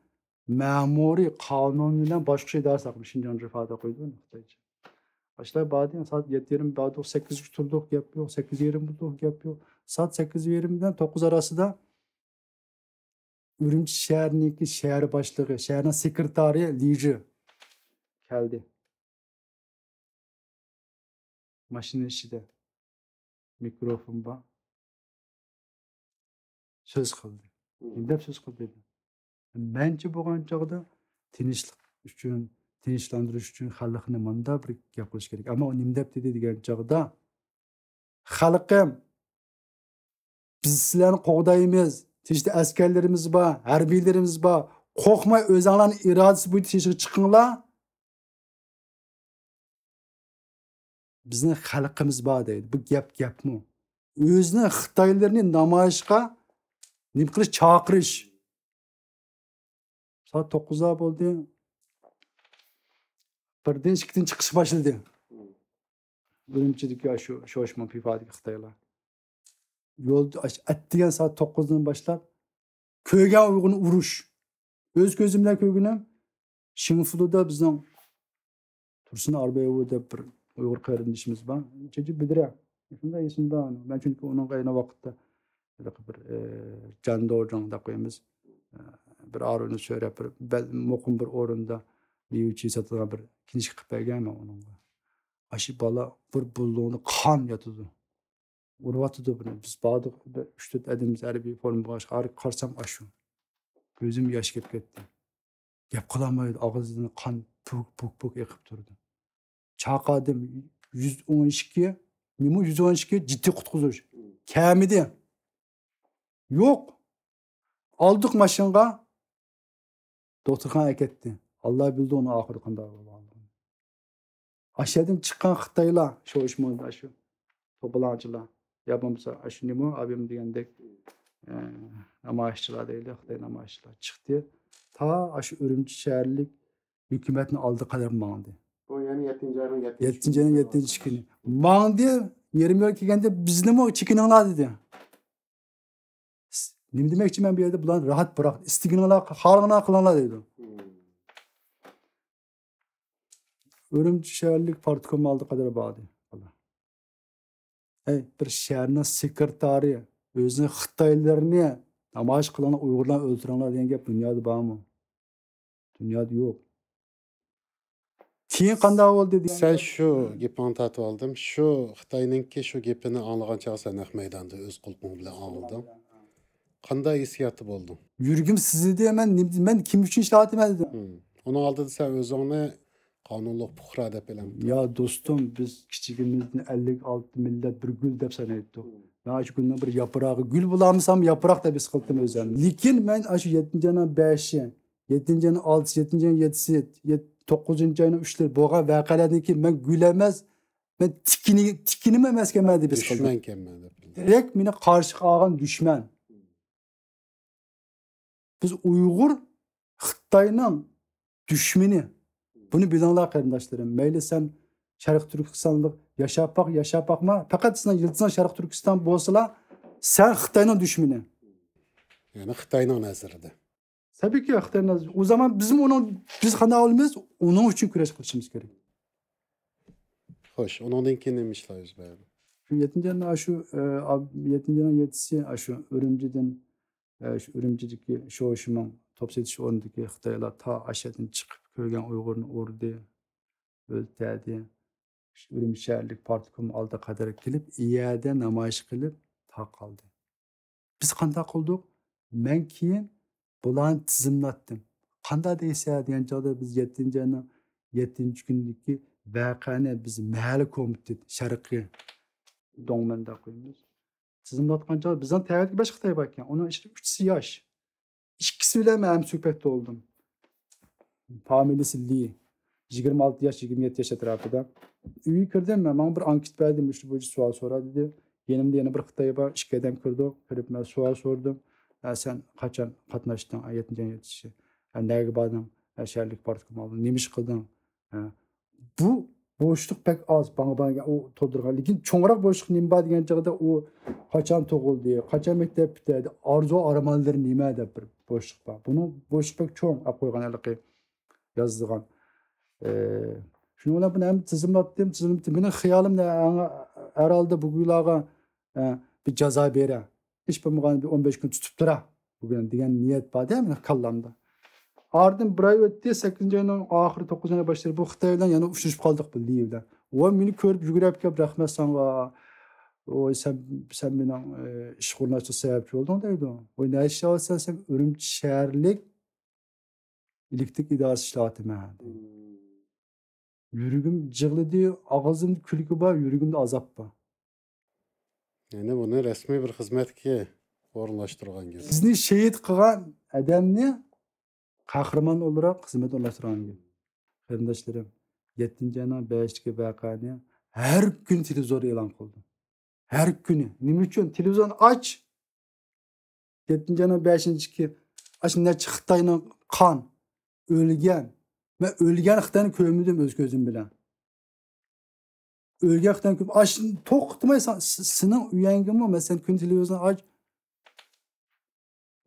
مەمۇرىي قانۇن بىلەن باشقۇرۇش ئىدارىسى ھەققىدە شىنجاڭ جۇفادا قويدۇ خىتايچە. ئاشۇنداق باردى، سائەت يەتتە يېرىم باردۇق، سەككىزگىچە تۇردۇق، گەپ يوق، سەككىز يېرىم بولدۇق، گەپ يوق. سائەت سەككىز يېرىم بىلەن توققۇز ئارىسىدا ئۈرۈمچى شەھىرىنىڭكى شەھەر باشلىقى، شەھەرنىڭ سېكرېتارى لىجى كەلدى. ماشىنا ئىچىدە مىكروفون بار. سۆز قىلدى. نېمە دەپ سۆز قىلدى؟ مەنچە بولغان چاغدا تىنچلىق ئۈچۈن، تىنچلاندۇرۇش ئۈچۈن خەلقنى مۇنداق بىر گەپ قىلىش كېرەك. ئەمما ئۇ نېمە دەپ دېدى دېگەن چاغدا، خەلقىم، بىز سىلەرنى قوغدايمىز. تېشىدا ئەسكەرلىرىمىز بار، ھەربىيلىرىمىز بار. قورقماي ئۆزۈڭلارنىڭ ئىرادىسى بويىچە تېشىغا چىقىڭلار. بىزنىڭ خەلقىمىز بار دەيدۇ. بۇ گەپ گەپمۇ؟ ئۆزىنىڭ خىتايلىرىنى نامايىشقا نېمە قىلىش، چاقىرىش. سائەت توققۇزدا بولدى. بىردىن، ئىككىدىن چىقىش باشلىدى. ئۈرۈمچىدىكى شۇ شوشما پىفادىكى خىتايلار. يولدا ئاش-، ئەتىگەن سائەت توققۇزدىن باشلاپ كۆرگەن ئۇيغۇرنى ئۇرۇش. ئۆز كۆزۈم بىلەن كۆرگىنىم شىنفۇلۇدا بىزنىڭ تۇرسۇن ئاربايېۋ دەپ بىر ئۇيغۇر قېرىندىشىمىز بار. چېچى بىدرە. شۇنداق ئېسىمدە. مەن چۈنكى ئۇنىڭغا ئەينى ۋاقىتتا ھېلىقى بىر، ئە، جاندوجاڭ دەپ قويىمىز. ئە، بىر ئارۇنى سۆرەپ بىر بەل-، مۇقىم بىر ئورۇندا مېۋە چېيى ساتىدىغان بىر كىنىشكا قىلىپ بەرگەن مەن ئۇنىڭغا. ئاشۇ بالا بىر بۇلۇڭدا قان ياتىدۇ. ئۇرۇۋاتىدۇ بۇنى. بىز باردۇق، بىر ئۈچ-تۆت ئادىمىز ھەربىي فورما بولغاچقا، ھارىغا قارىسام ئاشۇ. كۆزۈم ياش كېلىپ كەتتى. گەپ قىلالمايدۇ، ئاغزىدىن قان پۇك، پۇك، پۇك ئېقىپ تۇرىدۇ. چاقا ئادەم يۈز ئون ئىككى، نېمە يۈز ئون ئىككى جىددىي قۇتقۇزۇش. كەمىدى. يوق. ئالدۇق ماشىنىغا، دوختۇرخانىغا ئەكەتتى. ئاللا بىلدى ئۇنىڭ ئاخىرى قانداق بولغانلىقىنى. ئاشۇ يەردىن چىققان خىتايلار، شۇ ئىشمۇ، شۇ توپىلاڭچىلار. يا بولمىسا، ئاشۇ نېمە، ئابىم دېگەندەك، ئە، نامايىشچىلار دەيلى، خىتاي نامايىشچىلار چىقتى. تا ئاشۇ ئۈرۈمچى شەھەرلىك ھۆكۈمەتنىڭ ئالدىغا قەدەر ماڭدى. بۇ يەنە يەتتىنچى ئاينىڭ يەتتىنچى يەتتىنچى ئاينىڭ يەتتىنچى كۈنى. ماڭدى، يېرىم يول كەلگەندە بىزنىمۇ چېكىنىڭلار دېدى. نېمە دېمەكچى مەن بۇ يەردە؟ بۇلارنى راھەت بىراق، ئىستىگىنىڭلار، خالىغىنىڭلار قىلىڭلار دەيدۇ. ئۈرۈمچى شەھەرلىك پارتكوم ئالدىغا قەدەر باردى. ئەي، بىر شەھەرنىڭ سېكرېتارى ئۆزىنى خىتايلىرىنى نامايىش قىلىڭلار، ئۇيغۇرلارنى ئۆلتۈرۈڭلار دېگەن گەپ دۇنيادا بارمۇ؟ دۇنيادا يوق. كېيىن قانداق بولدى دېگەن سەن گەپ شۇ گېپىڭنى تارتىۋالدىم. شۇ خىتاينىڭكى شۇ گېپىنى ئاڭلىغان چاغ سەن نەق مەيداندا ئۆز قۇلىقىڭ بىلەن ئاڭلىدىڭ. قانداق ھېسسىياتتا بولدۇڭ؟ يۈرىكىم سىزىدى. مەن نېم-، مەن كىم ئۈچۈن ئىشلەۋاتىمەن دېدىم. ئۇنىڭ ئالدىدا سەن ئۆزۈڭنى قانۇنلۇق پۇقرا دەپ ئېلان قىلدىڭ. يا دوستۇم، بىز كىچىكىمىزدىن ئەللىك ئالتە مىللەت بىر گۈل دەپ سانايتتۇق. مەن شۇ گۈلنىڭ بىر ياپراقى، گۈل بولالمىسام ياپراق دەپ ھېس قىلدىم ئۆزۈمنى. لېكىن مەن ئاشۇ يەتتىنچى ئاينىڭ بەشى، يەتتىنچى ئاينىڭ ئالتىسى، يەتتىنچى ئاينىڭ يەتتىسى، يەت-، توققۇزىنچى ئاينىڭ ئۈچلىرى بولغان ۋەقەلەردىن كېيىن مەن گۈل ئەمەس، مەن تىكىنى-، تىكىنىمۇ ئەمەسكەنمەن دەپ ھېس قىلدىم. دۈشمەنكەنمەن دەپ بىلدىم. دىرېكت مېنى قارشى ئالغان دۈشمەن. بىز ئۇيغۇر خىتاينىڭ دۈشمىنى. بۇنى بىلىڭلار قېرىنداشلىرىم. مەيلى سەن شەرقىي تۈركىستانلىق ياشاپ باق، ياشاپ باقما. پەقەت سېنىڭ يىلتىزىڭ شەرقىي تۈركىستان بولسىلا، سەن خىتاينىڭ دۈشمىنى. يەنى خىتاينىڭ نەزىرىدە. تەبىئىيكى، خىتاينىڭ نەزىرىدە. ئۇ زامان بىزمۇ ئۇنىڭ، بىز قانداق بولىمىز، ئۇنىڭ ئۈچۈن كۈرەش قىلىشىمىز كېرەك. خوش، ئۇنىڭدىن كېيىن نېمە ئىشلار يۈز بەردى؟ شۇ يەتتىنچى ئاينىڭ شۇ، ئە، ئاب-، يەتتىنچى ئاينىڭ يەتتىسى، ئە، شۇ ئۈرۈمچىدىن، ئە، شۇ ئۈرۈمچىدىكى شوشىمىڭ توپ سېتىش ئورنىدىكى خىتايلار تا ئاشۇ يەردىن چىقىپ كۆرگەن ئۇيغۇرنى ئۇردى، ئۆلتۈردى. شۇ ئۈرۈمچى شەھەرلىك پارتكوم ئالدىغا قەدەر كېلىپ، ئۇ يەردە نامايىش قىلىپ تارقالدى. بىز قانداق قىلدۇق؟ مەن كېيىن بۇلارنى تىزىملاتتىم. قانداق دەيسە دېگەن چاغدا بىز يەتتىنچى ئاينىڭ يەتتىنچى كۈنىدىكى ۋەقەنى بىز مەھەللە كومىتېت شەرقىي دوڭمەن دەپ قويىمىز. تىزىملاتقان چاغدا بىزنىڭ تەۋەدىكى بەش خىتاي بار ئىكەن. ئۇنىڭ ئىچىدە ئۈچىسى ياش. ئىككىسى بىلەن مەن ھەم سۆھبەتتە بولدۇم. فامىلىسى لى. يىگىرمە ئالتە ياش، يىگىرمە يەتتە ياش ئەتراپىدا. ئۆيگە كىردىم، مەن ماڭا بىر ئانكېت بەردى، مۇشۇ بويىچە سوئال سورا دېدى. يېنىمدا يەنە بىر خىتاي بار، ئىككى ئادەم كىردۇق. كىرىپ مەن سوئال سورىدىم. ھە، سەن قاچان قاتناشتىڭ؟ ھە، يەتتىنچى ئاينىڭ يەتتىسى. ھە، نەگە باردىڭ؟ ھە، شەھەرلىك پارتكوم ئالدىدا. نېمە ئىش قىلدىڭ؟ ھە. بۇ بوشلۇق بەك ئاز، ماڭا بارغان ئۇ تولدۇرغان. لېكىن چوڭراق بوشلۇق نېمە بار دېگەن چاغدا ئۇ قاچان تۇغۇلدى، قاچان مەكتەپ پۈتتۈردى، ئارزۇ ئارمانلىرى نېمە دەپ بىر بوشلۇق بار. بۇنىڭ بوشلۇق بەك چوڭ ئەپ قويغان ھېلىقى يازىدىغان. ئى، شۇنىڭ بىلەن بۇنى ھەم تىزىملاتتىم، تىزىملىتىم. مېنىڭ خىيالىمدا ھەر ھالدا بۇ گۇيلارغا، ئە، بىر جازا بېرە. ھېچ بولمىغاندا بىر ئون بەش كۈن تۇتۇپ تۇرا بۈگۈن دېگەن نىيەت بار دە مېنىڭ كاللامدا. ئارىدىن بىر ئاي ئۆتتى، سەككىزىنچى ئاينىڭ ئاخىرى، توققۇزىنچى ئاينىڭ باشلىرى بۇ خىتاي بىلەن يەنە ئۇچرىشىپ قالدۇق بۇ لى بىلەن. ۋە مېنى كۆرۈپ يۈگۈرۈپ كېلىپ، رەھمەت ساڭا. ۋوي سەن، سەن مېنىڭ، ئى، ئىشقا ئورۇنلاشتۇرۇش سەۋەبچى بولدۇڭ دەيدۇ. ۋوي نە ئىش قىلىۋاتىسەن سەن؟ ئۈرۈمچى شەھەرلىك ئېلېكتىك ئىدارىسى ئىشلەۋاتىمەن. يۈرىكىم جىغلىدى، ئاغزىمدا كۈلكە بار، يۈرىكىمدە ئازاب بار. يەنى بۇنى رەسمىي بىر خىزمەتكە ئورۇنلاشتۇرغان گەپ. بىزنى شېھىت قىلغان ئادەمنى قەھرىمان ئولتۇراق خىزمەت ئورۇنلاشتۇرغان گەپ. قېرىنداشلىرىم، يەتتىنچى ئاينىڭ بەشىدىكى ۋەقەنى ھەر كۈنى تېلېۋىزوردا ئېلان قىلىدۇ. ھەر كۈنى. نېمە ئۈچۈن؟ تېلېۋىزورنى ئاچ. يەتتىنچى ئاينىڭ بەشىنچىكى، ئاشۇ نەچچە خىتاينىڭ قان، ئۆلگەن. مەن ئۆلگەن خىتاينى كۆرمىدىم ئۆز كۆزۈم بىلەن. ئۆلگەن خىتاينى كۆرۈپ، ئاشۇ توختىماي سا-، س-، سېنىڭ ئۆيەڭگىمۇ، مەسىلەن، كۈن تېلېۋىزورنى ئاچ.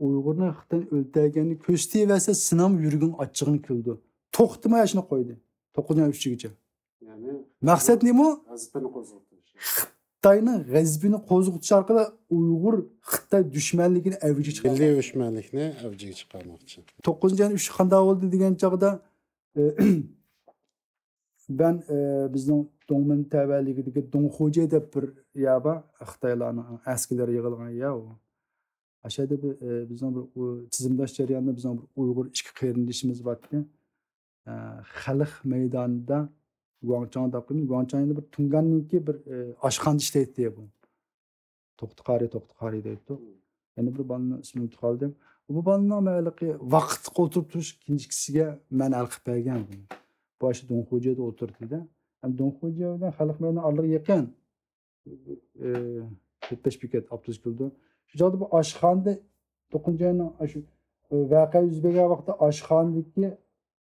ئۇيغۇرنى خىتاي ئۆلتۈرگەننى كۆرسىتىۋەرسە، سېنىڭمۇ يۈرىكىڭ ئاچچىقىڭ كېلىدۇ. توختىماي ئاشۇنى قويدى. توققۇزىنچى ئاينىڭ ئۈچىگىچە. يەنى مەقسەت نېمە؟ غەزىپىنى قوزغىتىش. خىتاينىڭ غەزىپىنى قوزغىتىش ئارقىلىق ئۇيغۇر خىتاي دۈشمەنلىكىنى ئەۋجىگە چىقارغان. مىللىي ئۆچمەنلىكنى ئەۋجىگە چىقارماقچى. توققۇزىنچى ئاينىڭ ئۈچى قانداق بولدى دېگەن چاغدا، ئى، مەن، ئى، بىزنىڭ دوڭمىن تەۋەلىكىدىكى دوڭخۇجى دەپ بىر يەر بار، خىتايلارنىڭ ئەسكىلىرى يىغىلغان يەر ئۇ. ئاشۇ يەردە بىر، ئى، بىزنىڭ بىر ئۇ تىزىملاش جەريانىدا بىزنىڭ بىر ئۇيغۇر ئىككى قېرىندىشىمىز بارتتى. ئە، خەلق مەيدانىدا گۇاڭچاڭ دەپ قويىمىز. گۇاڭچاڭ يەنە بىر تۇڭگاننىڭكى بىر، ئە، ئاشخانىدا ئىشلەيتتى بۇ. توختى قارى، توختى قارى دەيتتۇق. يەنە بىر بالىنىڭ ئىسمىنى ئۇنتۇپ قالدىم. بۇ بالىنىڭ مەن ھېلىقى ۋاقىتلىق ئولتۇرۇپ تۇرۇش كىنىشكىسىگە مەن ھەل قىلىپ بەرگەن. بۇ ئاشۇ دوڭخۇجيەدە ئولتۇرىدۇ-دە. ئەمدى دوڭخۇجيە بىلەن خەلق مەيدانى ئارىلىقى يېقىن. ئە، تۆت بەش بېكەت ئاپتوبۇس كېلىدۇ. شۇ چاغدا بۇ ئاشخانىدا توققۇزىنچى ئاينىڭ ئاشۇ، ئە، ۋەقە يۈز بەرگەن ۋاقىتتا ئاشخانىدىكى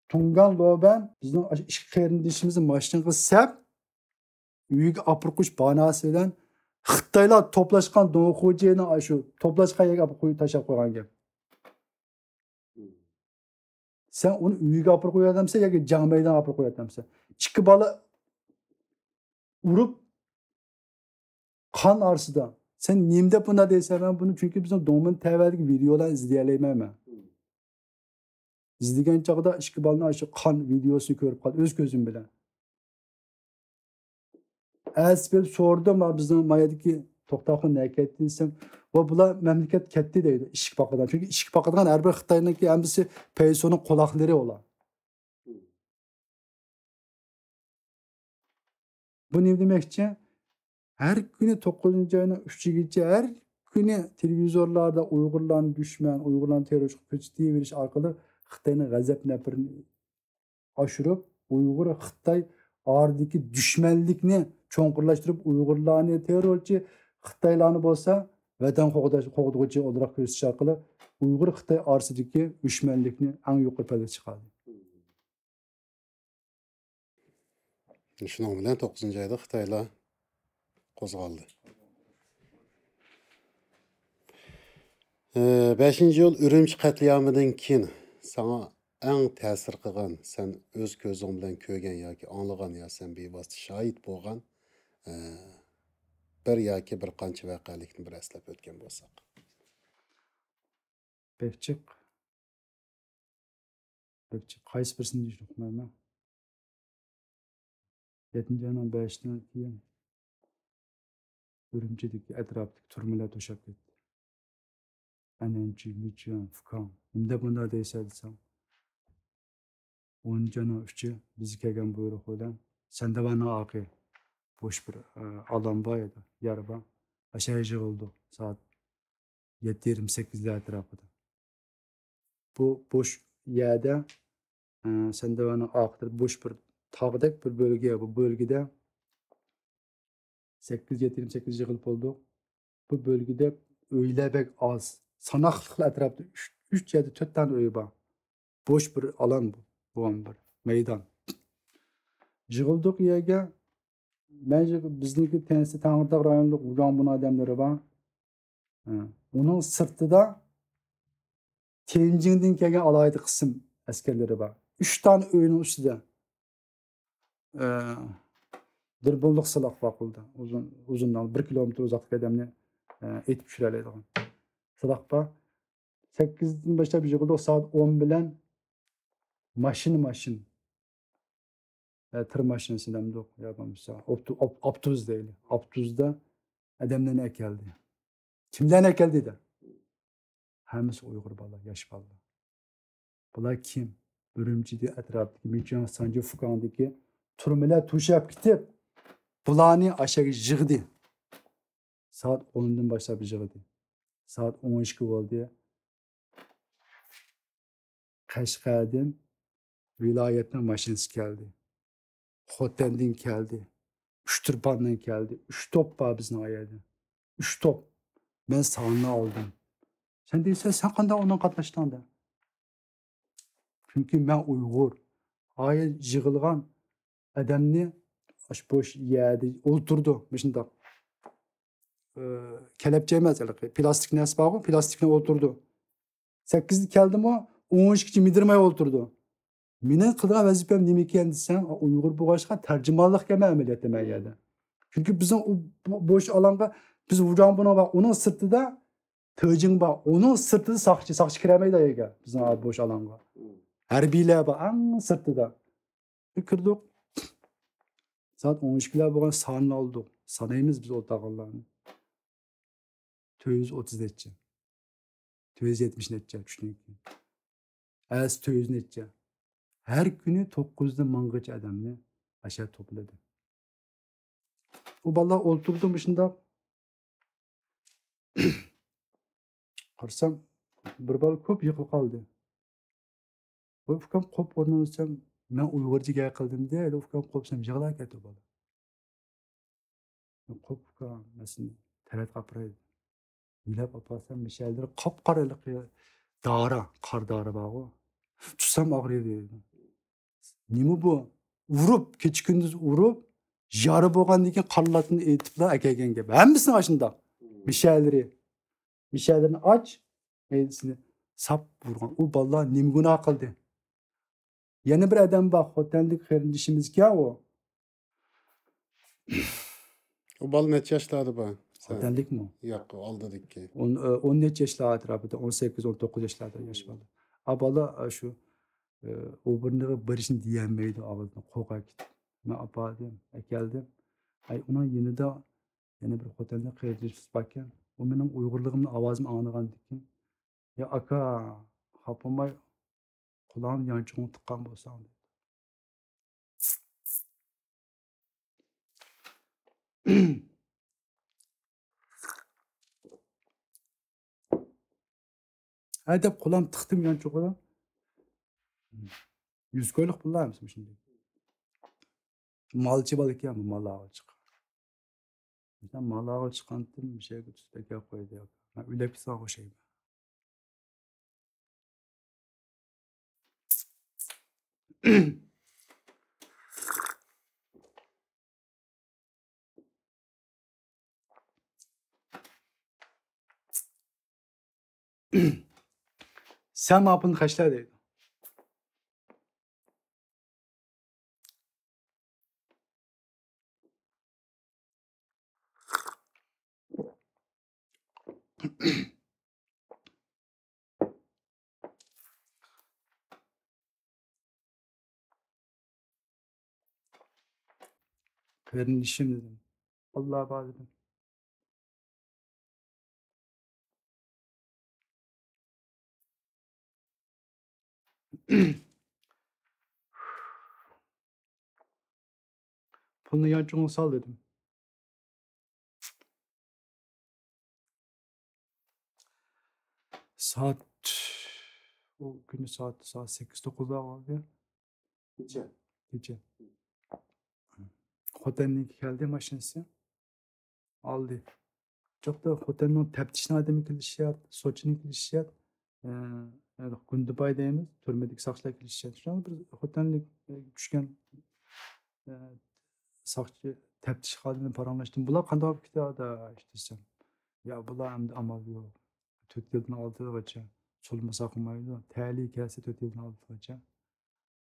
تۇڭگان لوبەن بىزنىڭ ئاشۇ ئىككى قېرىندىشىمىزنى ماشىنىغا سەپ، ئۆيىگە ئاپىرىپ قويۇش باناسى بىلەن خىتايلار توپلاشقان دوڭخۇجيەنىڭ ئاشۇ توپلاشقان يەرگە ئاپىرىپ قويۇپ تاشلاپ قويغان گەپ. سەن ئۇنى ئۆيىگە ئاپىرىپ قويۇۋاتامسەن ياكى جەڭ مەيدانىغا ئاپىرىپ قويۇۋاتامسەن؟ ئىككى بالا ئۇرۇپ، قان ئارىسىدا. سەن نېمە دەپ بۇنداق دەيسەن؟ مەن بۇنى چۈنكى بىزنىڭ دوڭمىن تەۋەدىكى ۋىدېئولارنى ئىزدىيەلەيمەن مەن. ئىزدىگەن چاغدا ئىككى بالىنىڭ ئاشۇ قان ۋىدېئوسىنى كۆرۈپ قالدىم ئۆز كۆزۈم بىلەن. ئەتىسى بېرىپ سورىدىم، ما بىزنىڭ ما يەردىكى توختاخۇن نەگە كەتتى دېسەم، ۋە بۇلار مەملىكەت كەتتى دەيدۇ، ئىشىك پاقىدىغان. چۈنكى ئىشىك پاقىدىغان ھەر بىر خىتاينىڭكى ھەممىسى پەيسونىڭ قۇلاقلىرى ئۇلار. بۇ نېمە دېمەكچى؟ ھەر كۈنى توققۇزىنچى ئاينىڭ ئۈچىگىچە ھەر كۈنى تېلېۋىزورلاردا ئۇيغۇرلارنى دۈشمەن، ئۇيغۇرلارنى تېررورچى قىلىپ كۆرسىتىۋېرىش ئارقىلىق خىتاينىڭ غەزەپ نەپرىتىنى ئاشۇرۇپ، ئۇيغۇر خىتاي ئارىدىكى دۈشمەنلىكنى چوڭقۇرلاشتۇرۇپ، ئۇيغۇرلارنى تېررورچى، خىتايلارنى بولسا ۋەتەن قوغداش، قوغدىغۇچى ئولتۇراق كۆرسىتىش ئارقىلىق ئۇيغۇر خىتاي ئارىسىدىكى دۈشمەنلىكنى ئەڭ يۇقىرى پەللىگە چىقاردى. شۇنىڭ بىلەن توققۇزىنچى ئايدا خىتايلار قوزغالدى. ئى، بەشىنچى ئىيۇل ئۈرۈمچى قەتلىئامىدىن كېيىن ساڭا ئەڭ تەسىر قىلغان، سەن ئۆز كۆزۈڭ بىلەن كۆرگەن ياكى ئاڭلىغان يا سەن بىۋاسىتە شاھىت بولغان، ئە، بىر ياكى بىر قانچە ۋەقەلىكنى بىر ئەسلەپ ئۆتكەن بولساق. بەك جىق. بەك جىق. قايسى بىرسىنى دېيىشنى ئۇقمايمەن. يەتتىنچى ئاينىڭ بەشىدىن كېيىن ئۈرۈمچىدىكى ئەتراپتىكى تۈرمىلەر توشاپ كەتتى. ئەنەنچى، مىچيان، فۇكاڭ. نېمە دەپ مۇنداق دەيسەن دېسەم، ئونىنچى ئاينىڭ ئۈچى بىزگە كەلگەن بۇيرۇق بىلەن سەندەۋاننىڭ ئارقى بوش بىر، ئە، ئالان بار ئىدى، يەر بار. ئاشۇ يەرگە يىغىلدۇق سائەت يەتتە يېرىم، سەككىزلەر ئەتراپىدا. بۇ بوش يەردە، ئە، سەندەۋاننىڭ ئارقىدا بوش بىر تاغدەك بىر بۆلگە، بۇ بۆلگىدە سەككىز، يەتتە يېرىم، سەككىز يىغىلىپ بولدۇق. بۇ بۆلگىدە ئۆيلەر بەك ئاز. ساناقلىقلا ئەتراپتا ئۈچ، ئۈچ ياكى تۆت دانە ئۆي بار. بوش بىر ئالان بۇ. بۇ بىر مەيدان. يىغىلدۇق يەرگە. مەن يىغ-، بىزنىڭكى تەنسى تەڭرىتاغ رايونلۇق ۋۇجاڭبۇن ئادەملىرى بار. ھە. ئۇنىڭ سىرتىدا تيەنجىڭدىن كەلگەن ئالاھىدە قىسىم ئەسكەرلىرى بار. ئۈچ دانە ئۆينىڭ ئۈستىدە، ئە، دۇربۇنلۇق سىلاھ بار قولدا. ئۇزۇن، ئۇزۇن بىر كىلومېتىر ئۇزاقلىق ئادەمنى، ئە، ئېتىپ چۈشۈرەلەيدىغان سىلاھ بار. سەككىزدىن باشلاپ يىغىلدۇق، سائەت ئون بىلەن ماشىنا، ماشىنا، ئە، تىر ماشىنىسى دەمدۇق، يا بولمىسا ئوپتو-، ئاپ-، ئاپتوبۇس دەيلى. ئاپتوبۇستا ئادەملەرنى ئەكەلدى. كىملەرنى ئەكەلدى دە؟ ھەممىسى ئۇيغۇر بالىلار، ياش بالىلار. بۇلار كىم؟ ئۈرۈمچىدە ئەتراپتىكى مىچياڭ، سانجى، فۇكاڭدىكى تۈرمىلەر توشاپ كېتىپ، بۇلارنى ئاشەگە يىغدى. سائەت ئوندىن باشلاپ يىغدى. سائەت ئون ئىككى بولدى. قەشقەردىن ۋىلايەتنىڭ ماشىنىسى كەلدى. خوتەندىن كەلدى. ئۇچتۇرپاندىن كەلدى. ئۈچ توپ بار بىزنىڭ ئۇ يەردە. ئۈچ توپ. مەن سانىنى ئالدىم. سەن دەيسەن، سەن قانداق ئۇنىڭغا قاتناشتىڭ دە؟ چۈنكى مەن ئۇيغۇر. ئايە يىغىلغان ئادەمنى ئاشۇ بوش يەردە ئولتۇردۇ. مۇشۇنداق. ئى، كەلەپچە ئەمەس، ھېلىقى پىلاستىك نەرسە بارغۇ، پىلاستىكنى ئولتۇردۇ. سەككىزدە كەلدىمۇ، ئون ئىككىگىچە مىدىرماي ئولتۇردۇ. مېنىڭ قىلىدىغان ۋەزىپەم نېمىكەن دېسەڭ، ئۇيغۇر بولغاچقا تەرجىمانلىقكەن مەن ئەمەلىيەتتە مەن يەردە. چۈنكى بىزنىڭ ئۇ بو-، بوش ئالانغا، بىز ۋۇجاڭبۇنىڭ بار، ئۇنىڭ سىرتىدا تېجىڭ بار، ئۇنىڭ سىرتىدا ساقچى، ساقچى كىرەلمەيدۇ ئەگەر بىزنىڭ بوش ئالانغا. ھەربىيلەر بار، ئەڭ سىرتىدا. بىر كىردۇق. سائەت ئون ئىككىلەر بولغان سانىنى ئالدۇق. سانايمىز بىز ئولتۇرغانلارنى. تۆت يۈز ئوتتۇز نەچچە. تۆت يۈز يەتمىش نەچچە چۈشتىن كېيىن. ئەتىسى تۆت يۈز نەچچە. ھەر كۈنى توققۇزدىن مىڭغىچە ئادەمنى ئاشۇ يەردە توپلىدى. ئۇ بالىلار ئولتۇردى مۇشۇنداق. قارىسام، بىر بالا كوپ يىقىلىپ قالدى. ۋاي ئۇكام، قوپ ئورنۇڭ دېسەم، مەن ئۇيغۇرچە گەپ قىلدىم دە، ئۇكام قوپسام يىغلاپ كەتتى بالا. قوپ ئۇكام، مەن سېنى تەرەتكە ئاپىراي. يۆلەپ ئاپارسام، مىشەللىرى قاپقارا ھېلىقى دارا، قار دارا بارغۇ. تۇتسام ئاغرىيدۇ. نېمە بۇ؟ ئۇرۇپ، كېچە كۈندۈز ئۇرۇپ، يارا بولغاندىن كېيىن قارلاتنى ئېيتىپلا ئەكەلگەن گەپ. ھەممىسىنىڭ ئاشۇنداق. مىشەللىرى. مىشەللىرىنى ئاچ، مەيدىسىنى ساپ ئۇرغان. ئۇ بالىلار نېمە گۇناھ قىلدى؟ يەنە بىر ئادەم بار، خوتەنلىك قېرىندىشىمىزكەن ئۇ. ئۇ بالا نەچچە ياشلاردا بار؟ خوتەنلىكمۇ؟ ياق، ئالدىدىكى. ئون، ئون نەچچە ياشلار ئەتراپىدا، ئون سەككىز، ئون توققۇز ياشلاردا ياش بالا. ئا بالا، ئا، شۇ، ئە، ئوبورنىغا بېرىشنى دېيەلمەيدۇ، ئاغزىدىن قورقۇپ كېتىپ. مەن ئاپاردىم، ئەكەلدىم. ئەي، ئۇنىڭ يېنىدا يەنە بىر خوتەنلىك قېرىندىشىمىز باركەن. ئۇ مېنىڭ ئۇيغۇرلۇقۇمنى، ئاۋازىمنى ئاڭلىغاندىن كېيىن، يا ئاكا، خاپا بولماي، قۇلاقنى يانچۇقۇڭغا تىققان بولساڭ، دېدى. ھە دەپ قۇلام تىقتىم يانچۇقىدا. يۈز كويلۇق پۇللار ھەممىسى مۇشۇنداق. مالچى بالا ئىكەن بۇ، مال ئاغا چىققان. مەن مال ئاغا چىققانتىم، مۇشۇ يەرگە تۇتۇپ ئەكەپ قويدى. مەن ئۆيلەپ كېتىدىغان ئوخشايمەن. سەن ماپىنى خەجلە دەيدۇ. قېرىندىشىم دېدىم. ئاللا بار دېدىم. پۇلنى يانچۇقۇڭغا سال دېدىم. سائەت، ئۇ كۈنى سائەت، سائەت سەككىز توققۇزلار بولدى. كېچە. كېچە. خوتەندىن كەلدى ماشىنىسى. ئالدى. چوقتا خوتەننىڭ تەپتىشنىڭ ئادىمى كېلىشى شەرت، سوتچىنىڭ كېلىشى شەرت. ئە، گۇندىباي دەيمىز، تۈرمىدىكى ساقچىلار كېلىشى شەرت. شۇڭا بىر خوتەنلىك، ئە، چۈشكەن، ئە، ساقچى تەپتىش خادىمى پاراڭلاشتىم. بۇلار قانداق بولۇپ كېتىۋاتىدۇ ئىشلىسەم؟ يا، بۇلار ئەمدى ئامال يوق. تۆت يىلدىن ئالتە يىلغىچە سولىمىسا قىلمايدۇ. تەلىيى كەلسە تۆت يىلدىن ئالتە يىلغىچە.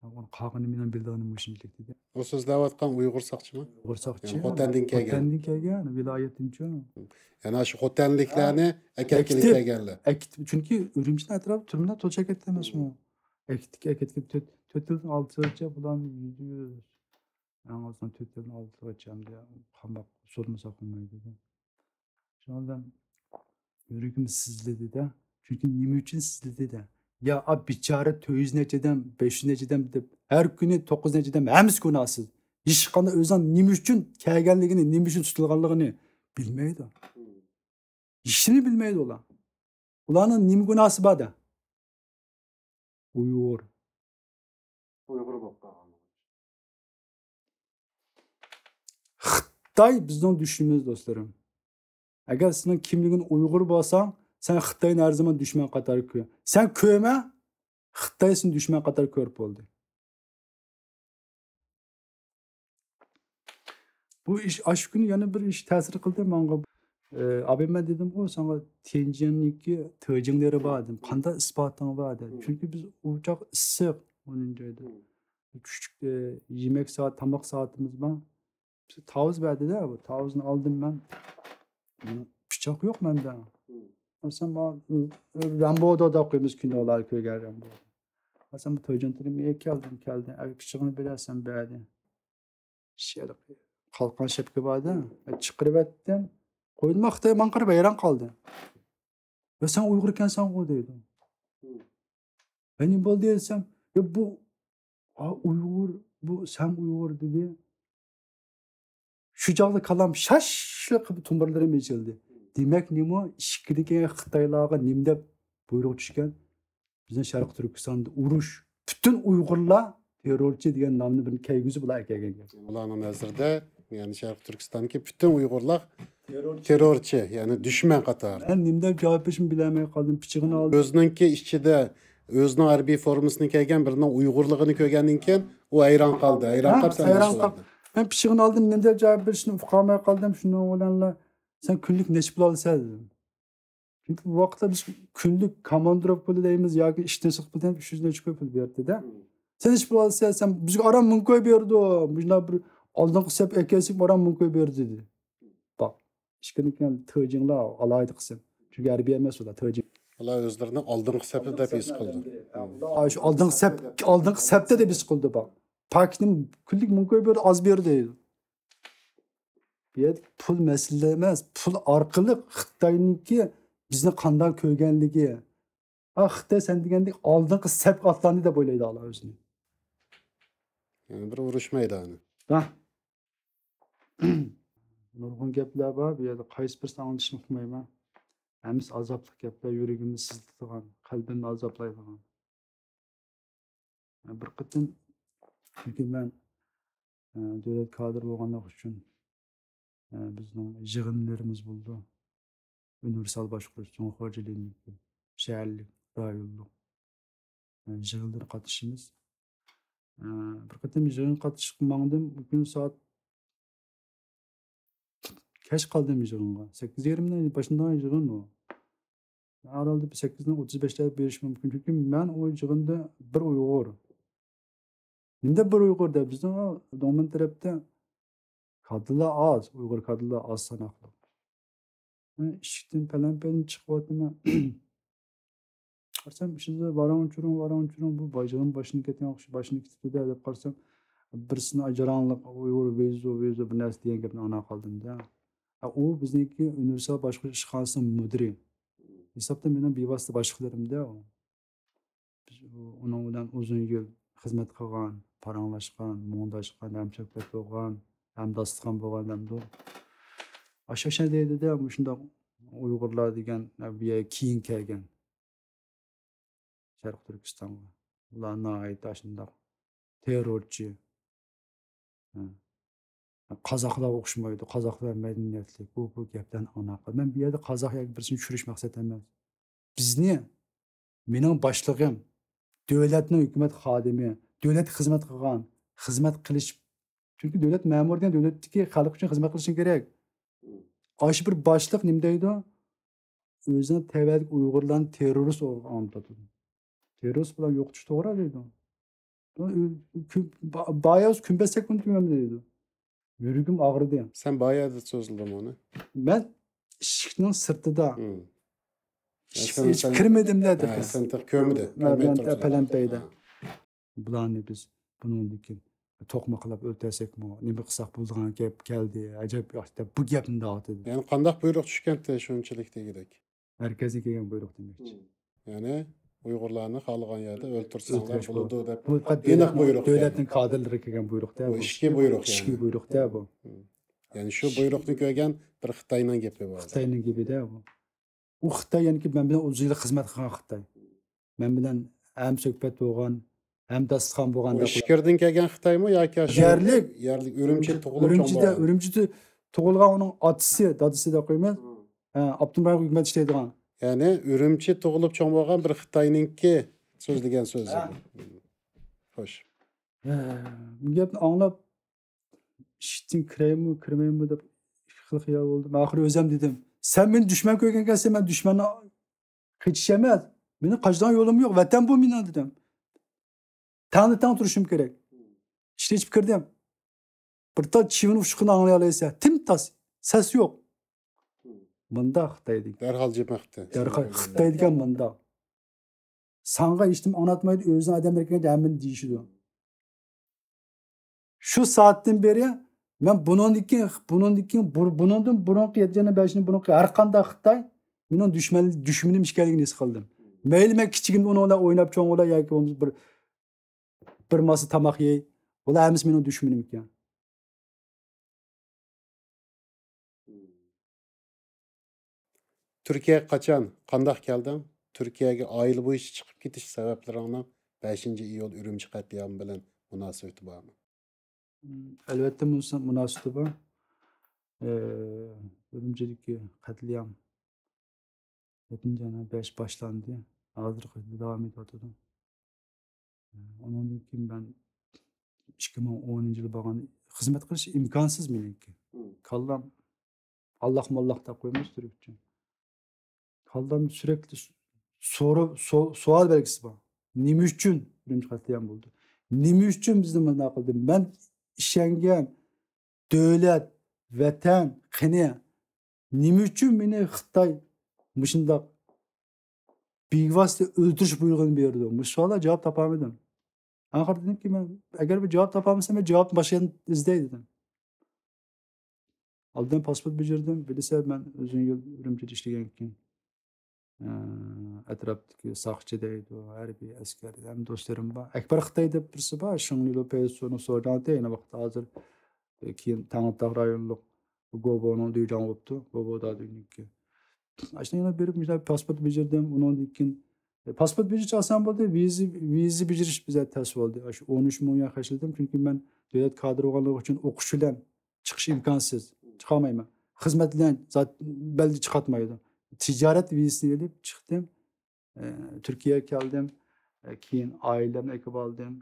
ئۇنى قالغىنى مېنىڭ بىلىدىغىنىم مۇشۇنچىلىك دېدى. ئۇ سۆزلەۋاتقان ئۇيغۇر ساقچىمۇ؟ ئۇيغۇر ساقچى. يەنى خوتەندىن كەلگەن. خوتەندىن كەلگەن، ۋىلايەتتىنچۇ. يەنى شۇ خوتەنلىكلەرنى ھە. ئەكەتكىلى ئەكېتىپ، كەلگەنلەر. ئەكېتىپ، چۈنكى ئۈرۈمچىنىڭ ئەتراپى تۈرمىلەر تولىچە كەتتى ئەمەسمۇ؟ ئەكېتىپ، ئەكېتىپ، تۆت، تۆت يىلدىن ئالتە يىلغىچە بۇلارنى يۈزدە يۈز. ئەڭ ئازىنى تۆت يىلدىن ئالتە يىلغىچە ئەمدى قاماق سولىمىسا قىلمايدۇ. شۇنىڭ بىلەن يۈرىكىم سىزلىدى-دە. چۈنكى نېمە ئۈچۈن سىزلىدى-دە؟ يا، ئا، بىچارە تۆت يۈز نەچچە ئادەم، بەش يۈز نەچچە ئادەم دەپ، ھەر كۈنى توققۇز نەچچە ئادەم، ھەممىسى گۇناھسىز. ھېچقانداق ئۆزۈڭ نېمە ئۈچۈن كەلگەنلىكىنى، نېمە ئۈچۈن تۇتۇلغانلىقىنى بىلمەيدۇ. ھېچنېمە بىلمەيدۇ ئۇلار. ئۇلارنىڭ نېمە گۇناھسى بار-دە؟ ئۇيغۇر. ئۇيغۇر بولۇپ قالغان. خىتاي بىزنىڭ دۈشمىنىمىز، دوستلىرىم. ئەگەر سېنىڭ كىملىكىڭنى ئۇيغۇر بولساڭ، سەن خىتاينى ھەر زامان دۈشمەن قاتارى كۆر. سەن كۆرمە، خىتاي سېنى دۈشمەن قاتارى كۆرۈپ بولدى. بۇ ئىش، ئاشۇ كۈنى يەنە بىر ئىش تەسىر قىلدى ماڭا. ئى، ئابىمەن دېدىمغۇ، ساڭا تيەنجىننىڭكى تېجىڭلىرى بار دېدىم. قانداق ئىسپاتىڭ بار دېدى. چۈنكى بىز ئۇ چاغ ئىسسىق، ئونىنچى ئايدا. كۈچلۈك، ئى، يېمەك سائەت، تاماق سائىتىمىز بار. بىز تاۋۇز بەردى-دە، بۇ تاۋۇزنى ئالدىم مەن. پىچاق يوق مەندە. ئالسام، رامبودا دەپ قويىمىز، كىنولاردا كۆرگەن رامبو. ئالسام، بۇ تېجىڭ تېرىمىگە كەلدىم، كەلدى. ئەگەر پىچىقىنى بېرەرسەن، بەردى. شەرق قالقان شەپكە بار-دە. چىقىرىۋەتتىم. قويدۇم، خىتاي ماڭا قاراپ ھەيران قالدى. يا، سەن ئۇيغۇر ئىكەنسەنغۇ دەيدۇ. ھە، نېمە بولدى دېسەم، يا، بۇ، ھا، ئۇيغۇر، بۇ سەن ئۇيغۇر دېدى. شۇ چاغدا كاللام شاشلا قىلىپ تومۇرلىرىم ئېچىلدى. دېمەك، نېمە، ئىچكىرىدىكى خىتايلارغا نېمە دەپ بۇيرۇق چۈشكەن؟ بىزنىڭ شەرقىي تۈركىستاندا ئۇرۇش، پۈتۈن ئۇيغۇرلار تېررورچى دېگەن نامنى بىر كەلگۈزۈپ ئۇلار ئەكەلگەن گەپ. ئۇلارنىڭ نەزىرىدە، يەنى شەرقىي تۈركىستاندىكى پۈتۈن ئۇيغۇرلار تېررورچى، يەنى دۈشمەن قاتارى. مەن نېمە دەپ جاۋاب بېرىشىمنى بىلەلمەي قالدىم، پىچىقىنى ئالدىم. ئۆزىنىڭكى ئىچىدە ئۆزىنىڭ ھەربىي فورمىسىنى كىيگەن بىرىنىڭ ئۇيغۇرلىقىنى كۆرگەندىن كېيىن ئۇ ھەيران قالدى. ھەيران ھە، قاپ سەندىن ھەيران سورىدى. قاپ. مەن پىچىقىنى ئالدىم، نېمە دەپ جاۋاب بېرىشنى ئۇقالماي قالدىم، شۇنىڭ بىلەنلا، سەن كۈنلۈك نەچچە پۇل ئالىسەن دېدىم. چۈنكى بۇ ۋاقىتتا بىز كۈنلۈك كوماندىروفكا پۇلى دەيمىز ياكى ئىشتىن سىرت پۇل دەيمىز، ئۈچ يۈز نەچچە كوي پۇل بېرىدۇ-دە. سەن نېچە پۇل ئالىسەن، سەن بىزگە ئاران مىڭ كوي بېرىدۇ. مۇشۇنداق بىر ئالدىنقى سەپ ئەكەلسەك ئاران مىڭ كوي بېرىدۇ دېدى. باق، ئىككىنچى كېيىن تېجىڭلار ئالاھىدە قىسىم. چۈنكى ھەربىي ئەمەس ئۇلار، تېجىڭ. ئۇلار ئۆزلىرىنى ئالدىنقى سەپتە دەپ ھېس قىلىدۇ. ئۇلار شۇ ئالدىنقى سەپ، ئالدىنقى سەپتە دەپ ھېس قىلىدۇ، باق. پاكىتنى كۈنلۈك مىڭ كوي بېرىدۇ، ئاز بېرىدۇ دەيدۇ. بۇ يەردە پۇل مەسىلە ئەمەس، پۇل ئارقىلىق خىتاينىڭكى بىزنى قانداق كۆرگەنلىكى. ھا، خىتاي سەن دېگەندەك ئالدىنقى سەپكە ئاتلاندى دەپ ئويلايدۇ ئۇلار ئۆزىنى. يەنە بىر ئۇرۇش مەيدانى. ھا. نۇرغۇن گەپلەر بار، بۇ يەردە قايسى بىرسىنى ئاڭلىتىشنى ئۇقمايمەن. ھەممىسى ئازابلىق گەپلەر، يۈرىكىمنى سىزلىتىدىغان، قەلبىمنى ئازابلايدىغان. بىر قېتىم، چۈنكى مەن، ئە، دۆلەت كادىرى بولغانلىقى ئۈچۈن، ئە، بىزنىڭ يىغىنلىرىمىز بولىدۇ. ئۇنىۋېرسال باشقۇرۇش، جۇڭخۇا جىلىنىڭكى شەھەرلىك، رايونلۇق، ئە، يىغىنلىرىغا قاتنىشىمىز. ئە، بىر قېتىم يىغىنغا قاتنىشىپ ماڭدىم. بۈگۈن سائەت كەچ قالدىم يىغىنغا. سەككىز يېرىمدە باشلىنىدىغان يىغىن ئۇ. ھەر ھالدا بىر سەككىزدىن ئوتتۇز بەشلەردە بېرىشى مۇمكىن. چۈنكى مەن ئۇ يىغىندا بىر ئۇيغۇر. نېمىدەپ بىر ئۇيغۇر دەپ؟ بىزنىڭ دۆڭمەن تەرەپتە كادىرلار ئاز، ئۇيغۇر كادىرلار ئاز ساناقلىق. مەن ئىشىكتىن پەلەمپەيدىن چىقىۋاتىمەن. قارىسام، ئىچىدە ۋاراڭ-چۇرۇڭ، ۋاراڭ-چۇرۇڭ، بۇ بايجىغان باشىنى كەتكەن ئوخشاش، باشىنى كېتىپتۇ-دە، دەپ قارىسام، بىرسىنىڭ جاراڭلىق، ئۇيغۇر ۋېيزو، ۋېيزو بىر نەرسە دېگەن گەپنى ئاڭلاپ قالدىم-دە. ئا، ئۇ بىزنىڭكى ئۇنىۋېرسال باشقۇرۇش ئىشخانىسىنىڭ مۇدىرى. ھېسابتا مېنىڭ بىۋاسىتە باشلىقلىرىم-دە ئۇ. بىز ئۇ-، ئۇنىڭ بىلەن ئۇزۇن يىل خىزمەت قىلغان، پاراڭلاشقان، مۇڭداشقان، ھەمسۆھبەت بولغان، ھەمداستىخان بولغان دەمدۇ. ئاشۇ ئاشۇ دەيدۇ-دە، مۇشۇنداق ئۇيغۇرلار دېگەن بۇ يەرگە كېيىن كەلگەن شەرقىي تۈركىستانغا. ئۇلار ناھايىتى ئاشۇنداق تېررورچى. ھە. قازاقلارغا ئوخشىمايدۇ، قازاقلار مەدەنىيەتلىك، بۇ، بۇ گەپلەرنى ئاڭلاپ قالدىم. مەن بۇ يەردە قازاق ياكى بىرسىنى چۈشۈرۈش مەقسەت ئەمەس. بىزنى، مېنىڭ باشلىقىم، دۆلەتنىڭ ھۆكۈمەت خادىمى، دۆلەتكە خىزمەت قىلغان، خىزمەت قىلىش، چۈنكى دۆلەت مەمۇرى دېگەن دۆلەتتىكى خەلق ئۈچۈن خىزمەت قىلىشىڭ كېرەك. ئاشۇ بىر باشلىق نېمە دەيدۇ؟ ئۆزىنىڭ تەۋەدىكى ئۇيغۇرلارنى تېررورىست ئورنىغا ئالمىتىدۇ. تېررورىست بىلەن يوقىتىش توغرا دەيدۇ. كۈ-، با-، بايا كۈنبەتسەك كۈن تۈگەم دەيدۇ. يۈرىكىم ئاغرىدى. سەن بايا دە سۆزلىدىڭ ئۇنى. مەن ئىشىكنىڭ سىرتىدا. مم. ئىشىكنى ئېچىپ كىرمىدىم-دە، ھە، دېدى. سەن تېخى كۆرمىدى. مەن پەلەمپەيدە. ھە. بۇلارنى بىز بۇنىڭدىن كېيىن توقماقلاپ ئۆلتۈرسەكمۇ، نېمە قىلساق بولىدىغان گەپ كەلدى، ئەجەب ياخشى دەپ بۇ گەپنى دەۋاتىدۇ. يەنى قانداق بۇيرۇق چۈشكەنتى شۇنچىلىك دېگۈدەك؟ مەركەزدىن كەلگەن بۇيرۇق دېمەكچى. يەنى ئۇيغۇرلارنى خالىغان يەردە ئۆلتۈرسەڭلار بولىدۇ دەپ بۇ پەقەت ئېنىق دۆلەت، بۇيرۇق دۆلەتنىڭ كادىرلىرى كەلگەن بۇيرۇق-دە بۇ. ئىچكى بۇيرۇق يەنى. ئىچكى بۇيرۇق-دە بۇ. يەنى شۇ بۇيرۇقنى كۆرگەن بىر خىتاينىڭ گېپى بار. خىتاينىڭ گېپى-دە بۇ. ئۇ خىتاي يەنىكى مەن بىلەن ئۇزۇن يىللىق خىزمەت قىلغان خىتاي. مەن بىلەن ھەم سۆھبەت بولغان، ھەم داستىخان بولغان ئۇ دەپ ئىچكىرىدىن كەلگەن خىتايمۇ ياكى ئاشۇ يەرلىك؟ يەرلىك، ئۈرۈمچىدە تۇغۇلۇپ چوڭ ئۈرۈمچىدە، بولغان؟ ئۈرۈمچىدە تۇغۇلغان ئۇنىڭ ئاتىسى، دادىسى دەپ قويىمىز. ھە، ئاپتونوم رايون ھۆكۈمەت ئىشلەيدىغان. يەنى ئۈرۈمچى تۇغۇلۇپ چوڭ بولغان بىر خىتاينىڭكى سۆزلىگەن سۆزى. ھە. خوش. ھە، بۇ گەپنى ئاڭلاپ، ئىشىكتىن كىرەيمۇ، كىرمەيمۇ دەپ ئىككى خىل خىيال بولدۇم. ئاخىرى ئۆزۈم دېدىم، سەن مېنى دۈشمەن كۆرگەنكەنسەن، مەن دۈشمەننى قېچىش ئەمەس. مېنىڭ قاچىدىغان يولۇم يوق. ۋەتەن بۇ مېنىڭ دېدىم. تەڭدە تەڭ تۇرۇشۇم كېرەك. ئىشىكنى ئېچىپ كىردىم. بىر تال چىۋىن ئۇچقىنى ئاڭلىيالايسەن. تىمتاس. سەس يوق. مۇنداق خىتاي دېگەن. دەرھال جىمىقتى. دەرھال خىتاي دېگەن مۇنداق. ساڭا ھېچنېمە ئاڭلاتمايدۇ، ئۆزىنىڭ ئادەملىرى كەلگەندە ھەممىنى دېيىشىدۇ. شۇ سائەتتىن بېرى مەن بۇنىڭدىن كېيىن، بۇنىڭدىن كېيىن، بۇ-، بۇنىڭدىن بۇرۇنقى يەتتە يىلدىن بەش يىلدىن بۇرۇنقى ھەر قانداق خىتاي مېنىڭ دۈشمەن، دۈشمىنىم ئىكەنلىكىنى ھېس قىلدىم. مەيلى مەن كىچىكىمدە ئۇنىڭ بىلەن ئويناپ چوڭ بولاي ياكى بولمىسا بىر، بىر ماسا تاماق يەي، بۇلار ھەممىسى مېنىڭ دۈشمىنىم ئىكەن. تۈركىيەگە قاچان، قانداق كەلدىڭ؟ تۈركىيەگە ئائىلە بويىچە چىقىپ كېتىش سەۋەبلىرىڭنىڭ بەشىنچى ئىيۇل ئۈرۈمچى قەتلىئامى بىلەن مۇناسىۋىتى بارمۇ؟ مم، ئەلۋەتتە، مۇناسىۋىتى بار. ئى، ئۈرۈمچىدىكى قەتلىئام يەتتىنچى ئاينىڭ بەش باشلاندى. ھازىرغىچە داۋام ئېتىۋاتىدۇ. ئۇنىڭدىن كېيىن مەن ئىككى مىڭ ئونىنچى يىلى بارغان خىزمەت قىلىش ئىمكانسىز مېنىڭكى. مم. كاللام ئاللاھ ماللاھ دەپ قويمايسىز تۈركچە. كاللامدا سۈرەكلىك سورا-، سو-، سوئال بەلگىسى بار. نېمە ئۈچۈن بىرىنچى قەتلىئام بولدى؟ نېمە ئۈچۈن بىزنى مۇنداق قىلدى؟ مەن ئىشەنگەن دۆلەت، ۋەتەن قېنى؟ نېمە ئۈچۈن مېنى خىتاي مۇشۇنداق بىۋاسىتە ئۆلتۈرۈش بۇيرۇقىنى بېرىدۇ؟ مۇشۇ سوئاللارغا جاۋاب تاپالمىدىم. ئاخىرى دېدىمكى، مەن ئەگەر بىر جاۋاب تاپالمىسام، مەن جاۋابنى باشقا يەردىن ئىزدەي دېدىم. ئالدىن پاسپورت بېجىردىم. بىلىسە، مەن ئۇزۇن يىل ئۈرۈمچىدە ئىشلىگەنكىن، ئە، ئەتراپتىكى ساقچى دەيدۇ، ھەربىي ئەسكەر، ھەم دوستلىرىم بار. ئەكبەر خىتاي دەپ بىرسى بار، شېڭلىلۇ پەيزىسۇنىڭ سوجاڭتى، ئەينى ۋاقىتتا ھازىر، ئە، كېيىن تەڭرىتاغ رايونلۇق گوبونىڭ دۈيجاڭ بوپتۇ، گوبو دادۈينىڭكى. ئاشۇنى يەنە بېرىپ، مۇشۇنداق پاسپورت بېجىردىم. ئۇنىڭدىن كېيىن، ئە، پاسپورت بېجىرىش ئاسان بولدى، ۋىزا، ۋىزا بېجىرىش بىزگە تەس بولدى. ئاشۇ ئون ئۈچ مىڭ يۈەن خەجلىدىم، چۈنكى مەن دۆلەت كادىرى بولغانلىقى ئۈچۈن ئوقۇش بىلەن چىقىش ئىمكانسىز. چىقالمايمەن. خىزمەت بىلەن زات-، بەلگە چىقارتمايدۇ. تىجارەت ۋىزىسىنى ئېلىپ چىقتىم. ئە، تۈركىيەگە كەلدىم. ئە، كېيىن ئائىلەمنى ئەكىپ ئالدىم.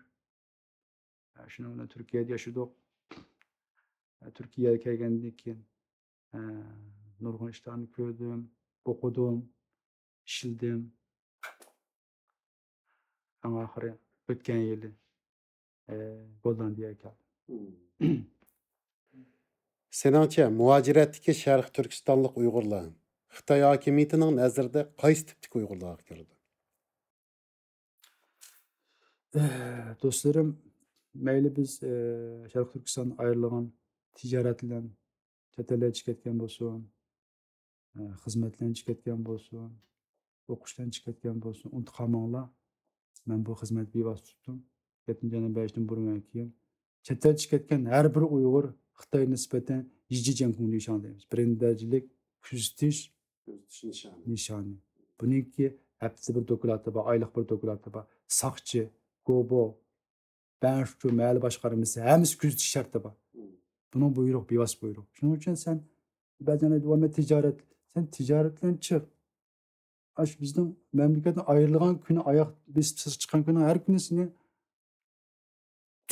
ئە، شۇنىڭ بىلەن تۈركىيەدە ياشىدۇق. ئە، تۈركىيەگە كەلگەندىن كېيىن، ئە، نۇرغۇن ئىشلارنى كۆردۈم، ئوقۇدۇم، ئىشلىدىم. ئەڭ ئاخىرى ئۆتكەن يىلى، ئە، گوللاندىيەگە كەلدىم. سېنىڭچە، مۇھاجىرەتتىكى شەرقىي تۈركىستانلىق ئۇيغۇرلار خىتاي ھاكىمىيىتىنىڭ نەزىرىدە قايسى تىپتىكى ئۇيغۇرلارغا كىرىدۇ؟ دوستلىرىم، مەيلى بىز، ئە، شەرقىي تۈركىستان ئايرىلغان تىجارەت بىلەن چەت ئەللەرگە چىقىپ كەتكەن بولسۇن، ئە، خىزمەت بىلەن چىقىپ كەتكەن بولسۇن، ئوقۇش بىلەن چىقىپ كەتكەن بولسۇن، ئۇنتۇپ قالماڭلار. مەن بۇ خىزمەتكە بىۋاسىتە تۇتتۇم. يەتتىنچى ئاينىڭ بەشىدىن بۇرۇن ۋە كېيىن چەت ئەلگە چىقىپ كەتكەن ھەر بىر ئۇيغۇر خىتايغا نىسبەتەن يىجى جيەنكۇڭ لىشاڭ دەيمىز. بىرىنچى دەرىجىلىك كۆزىتىش كۆزىتىش نىشانى. نىشانى. بۇنىڭكى ھەپتىدە بىر دوكلاتى بار، ئايلىق بىر دوكلاتى بار. ساقچى، گوبو، بەنشۇ مەھەللە باشقارمىسى، ھەممىسى كۆزىتىش شەرتى بار. مم. بۇنىڭ بۇيرۇق، بىۋاسىتە بۇيرۇق. شۇنىڭ ئۈچۈن سەن بەزەن ئېيتىۋاتىمەن، تىجارەت، سەن تىجارەت بىلەن چىق. ئاشۇ بىزنىڭ مەملىكەتنىڭ ئايرىلغان كۈنى، ئاياغ بېسىپ سىرتقا چىققان كۈنى ھەر كۈنى سېنى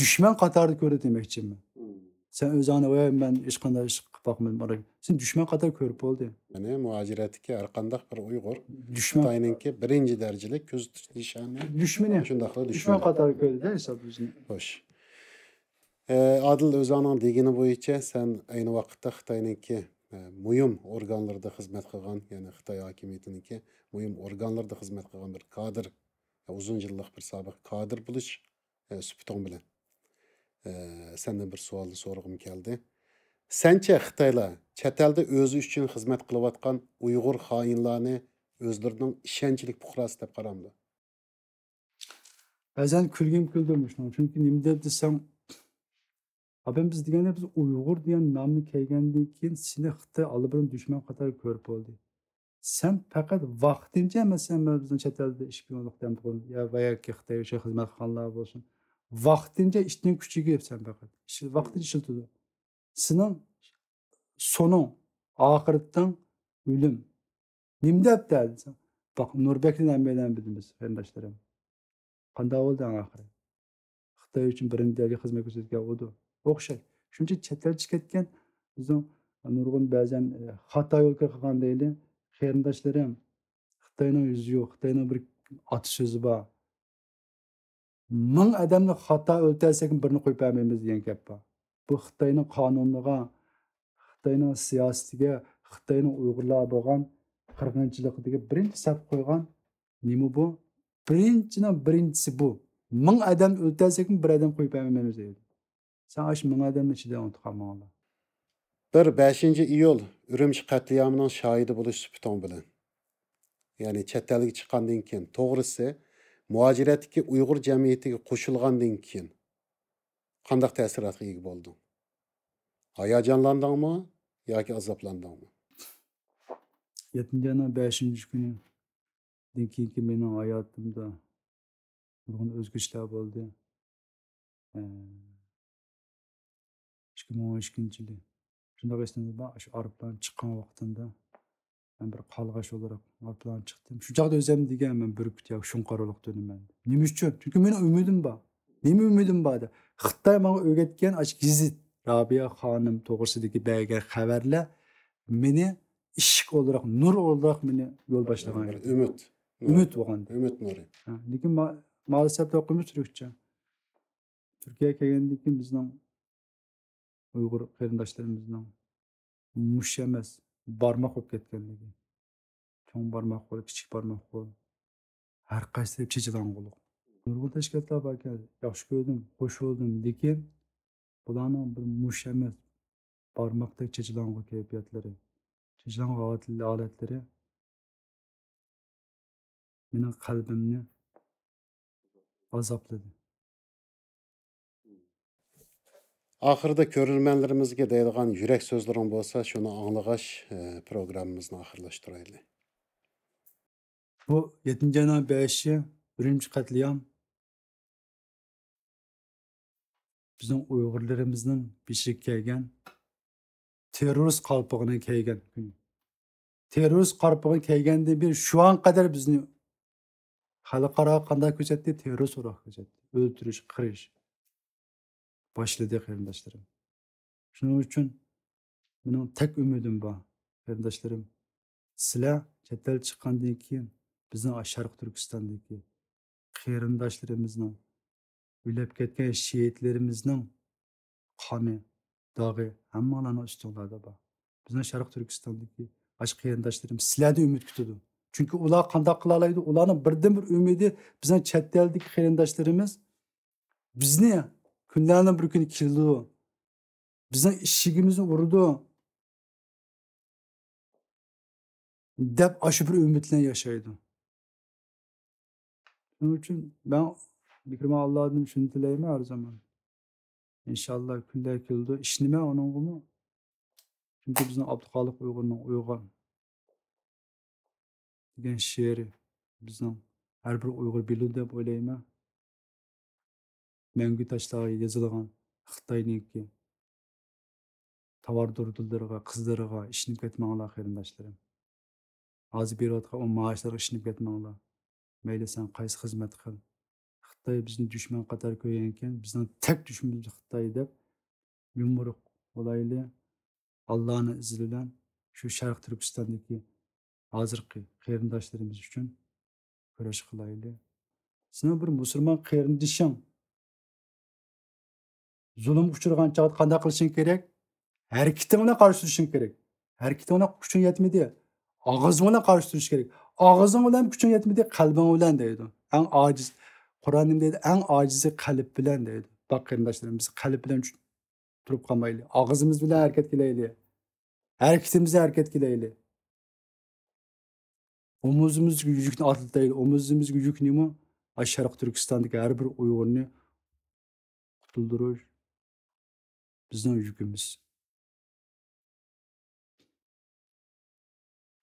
دۈشمەن قاتارىدا كۆرىدۇ دېمەكچىمەن. مم. سەن ئۆزۈڭنى، ۋەي، مەن ھېچقانداق ئىش قىلىپ باقمىدىم، سېنى دۈشمەن قاتارىدا كۆرۈپ بولدى. يەنى مۇھاجىرەتتىكى ھەر قانداق بىر ئۇيغۇر دۈشمەن. خىتاينىڭكى بىرىنچى دەرىجىلىك كۆزىتىش نىشانى. دۈشمىنى. شۇنداقلا دۈشمەن دۈشمەن. قاتارىدا كۆردى ھېساب ئۆزىنى. خوش. ئە، ئادىل، ئۆزۈڭنىڭ دېگىنى بويىچە سەن ئەينى ۋاقىتتا خىتاينىڭكى، ئە، مۇھىم ئورگانلىرىدا خىزمەت قىلغان، يەنى خىتاي ھاكىمىيىتىنىڭكى مۇھىم ئورگانلىرىدا خىزمەت قىلغان بىر كادىر، ئۇزۇن يىللىق بىر سابىق كادىر بولۇش، ئە، سۈپىتىڭ بىلەن، ئە، سەندىن بىر سوئالنى سورىغۇم كەلدى. سەنچە خىتايلار چەت ئەلدە ئۆزى ئۈچۈن خىزمەت قىلىۋاتقان ئۇيغۇر خائىنلارنى ئۆزلىرىنىڭ ئىشەنچلىك پۇقراسى دەپ قارامدۇ؟ بەزەن كۈلگۈم كېلىدۇ مۇشۇنىڭ. چۈنكى نېمە دەپ دېسەڭ، ئادەم بىز دېگەندە، بىز ئۇيغۇر دېگەن نامنى كىيگەندىن كېيىن سېنى خىتاي ئاللىبۇرۇن دۈشمەن قاتارىدا كۆرۈپ بولدى. سەن پەقەت ۋاقتىنچە، مەسىلەن، مەن بىزنىڭ چەت ئەلدە ئىش بىلەن دەمدۇغۇن يا ۋە ياكى خىتايغا خىزمەت قىلغانلار بولسۇن، ۋاقتىنچە ئىشتىن كۈچىگە سەن پەقەت ئىش-، ۋاقتىنچە ئىشلىتىدۇ. سېنىڭ سونۇڭ، ئاخىرىتىڭ ئۆلۈم. نېمە دەپتۇ دېسەڭ، باق، نۇربەكنى ھەممەيلەن بىلىمىز، قېرىنداشلىرىم. قانداق بولدى ئەڭ ئاخىرى؟ خىتاي ئۈچۈن بىرىنچى دەرىجە خىزمەت كۆرسەتكەن ئۇدۇ. ئوخشاش. شۇنچە چەت ئەلگە چىقىپ كەتكەن، بىزنىڭ نۇرغۇن بەزەن، ئە، خاتا يول كىرىپ قالغان دەيلى. قېرىنداشلىرىم، خىتاينىڭ يۈزى يوق، خىتاينىڭ بىر ئاتا سۆزى بار. مىڭ ئادەمنى خاتا ئۆلتۈرسەك، بىرنى قويۇپ بەرمەيمىز دېگەن گەپ بار. بۇ خىتاينىڭ قانۇنىغا، خىتاينىڭ سىياسىتىگە، خىتاينىڭ ئۇيغۇرلارغا بولغان قىرغىنچىلىقىدىكى بىرىنچى سەپكە قويغان نېمە بۇ؟ بىرىنچىنىڭ بىرىنچىسى بۇ. مىڭ ئادەمنى ئۆلتۈرسەكمۇ، بىر ئادەم قويۇپ بەرمەيمىز دەيدۇ. سەن ئاشۇ مىڭ ئادەمنى ئىچىدە ئۇنتۇپ قالماڭلار. بىر بەشىنچى ئىيۇل ئۈرۈمچى قەتلىئامىنىڭ شاھىدى بولۇش سۈپىتىڭ بىلەن، يەنى چەت ئەلگە چىققاندىن كېيىن، توغرىسى، مۇھاجىرەتتىكى ئۇيغۇر جەمئىيىتىگە قوشۇلغاندىن كېيىن قانداق تەسىراتقا ئىگە بولدۇڭ؟ ھاياجانلاندىڭمۇ ياكى ئازابلاندىڭمۇ؟ يەتتىنچى ئاينىڭ بەشىنچى كۈنى دىن كېيىنكى مېنىڭ ھاياتىمدا نۇرغۇن ئۆزگىرىشلەر بولدى. ئە، ئىككى مىڭ ئون ئىككىنچى يىلى شۇنداق ئېسىمدە بار، ئاشۇ ئايروپىلان چىققان ۋاقتىمدا مەن بىر قارلىغاچ ئولتۇرۇپ ئايروپىلانغا چىقتىم. شۇ چاغدا ئۆزۈم دېگەن، مەن بۈركۈت ياكى شۇڭقارلىق تونۇيمەن. نېمە ئۈچۈن؟ چۈنكى مېنىڭ ئۈمىدىم بار. نېمە ئۈمىدىم بار دە؟ خىتاي ماڭا ئۆگەتكەن ئاشۇ گېزىت، رابىيە خانىم توغرىسىدىكى بەرگەن خەۋەرلەر مېنى ئىشىك ئولتۇراق، نۇر ئولتۇراق مېنى يول باشلىغان بىر ئىدى. ئۈمىد. ئۈمىد بولغان. ئۈمىد نۇرى. ھە، لېكىن ما-، مائالىسەپ ئوقۇيمىز تۈركچە. تۈركىيەگە كەلگەندىن كېيىن بىزنىڭ ئۇيغۇر قېرىنداشلىرىمىزنىڭ مۇش ئەمەس، بارماق بولۇپ كەتكەنلىكى. چوڭ بارماق قول، كىچىك بارماق قول. ھەر قايسىلىرى چېچىلاڭغۇلۇق. نۇرغۇن تەشكىلاتلار باركەن، ياخشى كۆردۈم، خوش بولدۇم، لېكىن بۇلارنىڭ بىر مۇش ئەمەس، بارماقتەك چېچىلاڭغۇ كەيپىياتلىرى، چېچىلاڭغۇ ھالەت-، ھالەتلىرى مېنىڭ قەلبىمنى ئازابلىدى. ئاخىرىدا كۆرۈرمەنلىرىمىزگە دەيدىغان يۈرەك سۆزلىرىڭ بولسا، شۇنى ئاڭلىغاچ، ئە، پروگراممىمىزنى ئاخىرلاشتۇرايلى. بۇ يەتتىنچى ئاينىڭ بەشى، ئۈرۈمچى قەتلىئام. بىزنىڭ ئۇيغۇرلىرىمىزنىڭ بېشىغا كەلگەن تېررورىست قالپىقىنى كىيگەن كۈن. تېررورىست قالپىقىنى كىيگەندىن بېرى شۇ ئان قەدەر بىزنى خەلقئاراغا قانداق كۆرسەتتى؟ تېررورىست ئورۇق كۆرسەتتى. ئۆلتۈرۈش، قىرىش باشلىدى، قېرىنداشلىرىم. شۇنىڭ ئۈچۈن مېنىڭ تەك ئۈمىدىم بار، قېرىنداشلىرىم. سىلەر چەت ئەلگە چىققاندىن كېيىن بىزنىڭ شەرقىي تۈركىستاندىكى قېرىنداشلىرىمىزنىڭ، ئۆلۈپ كەتكەن شېھىتلىرىمىزنىڭ قانى، داغى ھەممىڭلارنىڭ ئۈستۈڭلاردا بار. بىزنىڭ شەرقىي تۈركىستاندىكى باشقا قېرىنداشلىرىمىز سىلەردىن ئۈمىد كۈتىدۇ. چۈنكى ئۇلار قانداق قىلالايدۇ؟ ئۇلارنىڭ بىردىنبىر ئۈمىدى بىزنىڭ چەت ئەلدىكى قېرىنداشلىرىمىز بىزنى كۈنلەرنىڭ بىر كۈنى كېلىدۇ، بىزنىڭ ئىشىكىمىزنى ئۇرىدۇ دەپ ئاشۇ بىر ئۈمىد بىلەن ياشايدۇ. شۇنىڭ ئۈچۈن مەن مېھرىبان ئاللادىن شۇنى تىلەيمەن ھەر زامان. ئىنشاللا كۈنلەر كېلىدۇ، ئىشىنىمەن ئۇنىڭغىمۇ. چۈنكى بىزنىڭ ئابدۇخالىق ئۇيغۇرنىڭ ئويغان دېگەن شېئىرى بىزنىڭ ھەر بىر ئۇيغۇر بىلىدۇ دەپ ئويلايمەن. مەڭگۈ تاشلارغا يېزىلغان خىتاينىڭكى تاۋار دۇردۇنلىرىغا، قىزلىرىغا ئىشىنىپ كەتمەڭلار، قېرىنداشلىرىم. ھازىر بېرىۋاتقان ئۇ مائاشلارغا ئىشىنىپ كەتمەڭلار. مەيلى سەن قايسى خىزمەت قىل. خىتاي بىزنى دۈشمەن قاتارى كۆرگەنكەن، بىزنىڭ تەك دۈشمىنىمىز خىتاي دەپ يۇمرۇق بولايلى. ئاللانىڭ ئىزنى بىلەن شۇ شەرقىي تۈركىستاندىكى ھازىرقى قېرىنداشلىرىمىز ئۈچۈن كۈرەش قىلايلى. سېنىڭ بىر مۇسۇلمان قېرىندىشىڭ زۇلۇمغا ئۇچرىغان چاغدا قانداق قىلىشىڭ كېرەك؟ ھەرىكىتىڭ بىلەن قارشى تۇرۇشۇڭ كېرەك. ھەرىكىتىڭ بىلەن كۈچۈڭ يەتمىدى، ئاغزىڭ بىلەن قارشى تۇرۇش كېرەك. ئاغزىڭ بىلەن كۈچۈڭ يەتمىدى، قەلبىڭ بىلەن دەيدۇ. ئەڭ ئاجىز، قۇرئان نېمە دەيدۇ؟ ئەڭ ئاجىزى قەلب بىلەن دەيدۇ. باق قېرىنداشلىرىم، بىز قەلب بىلەن چۈ-، تۇرۇپ قالمايلى. ئاغزىمىز بىلەن ھەرىكەت قىلايلى. ھەرىكىتىمىزدە ھەرىكەت قىلايلى. ئومۇزىمىزدىكى يۈكنى ئاتلىتايلى. ئومۇزىمىزدىكى يۈك نېمە؟ ئاشۇ شەرقىي تۈركىستاندىكى ھەر بىر ئۇيغۇرنى قۇتۇلدۇرۇش بىزنىڭ يۈكىمىز.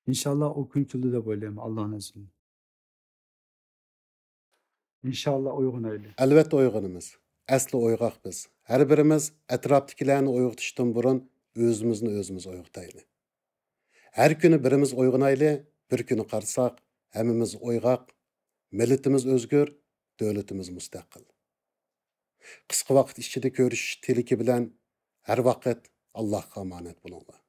ئىنشاللا ئۇ كۈن كېلىدۇ دەپ ئويلايمەن، ئاللانىڭ ئىزنى بىلەن. ئىنشاللا ئويغىنايلى. ئەلۋەتتە ئويغىنىمىز. ئەسلى ئويغاق بىز. ھەر بىرىمىز ئەتراپتىكىلەرنى ئويغىتىشتىن بۇرۇن ئۆزىمىزنى ئۆزىمىز ئويغىتايلى. ھەر كۈنى بىرىمىز ئويغىنايلى، بىر كۈنى قارىساق، ھەممىمىز ئويغاق، مىللىتىمىز ئۆزگۈر، دۆلىتىمىز مۇستەقىل. قىسقا ۋاقىت ئىچىدە كۆرۈشۈش تىلىكى بىلەن ھەر ۋاقىت ئاللاھقا ئامانەت بولۇڭلار.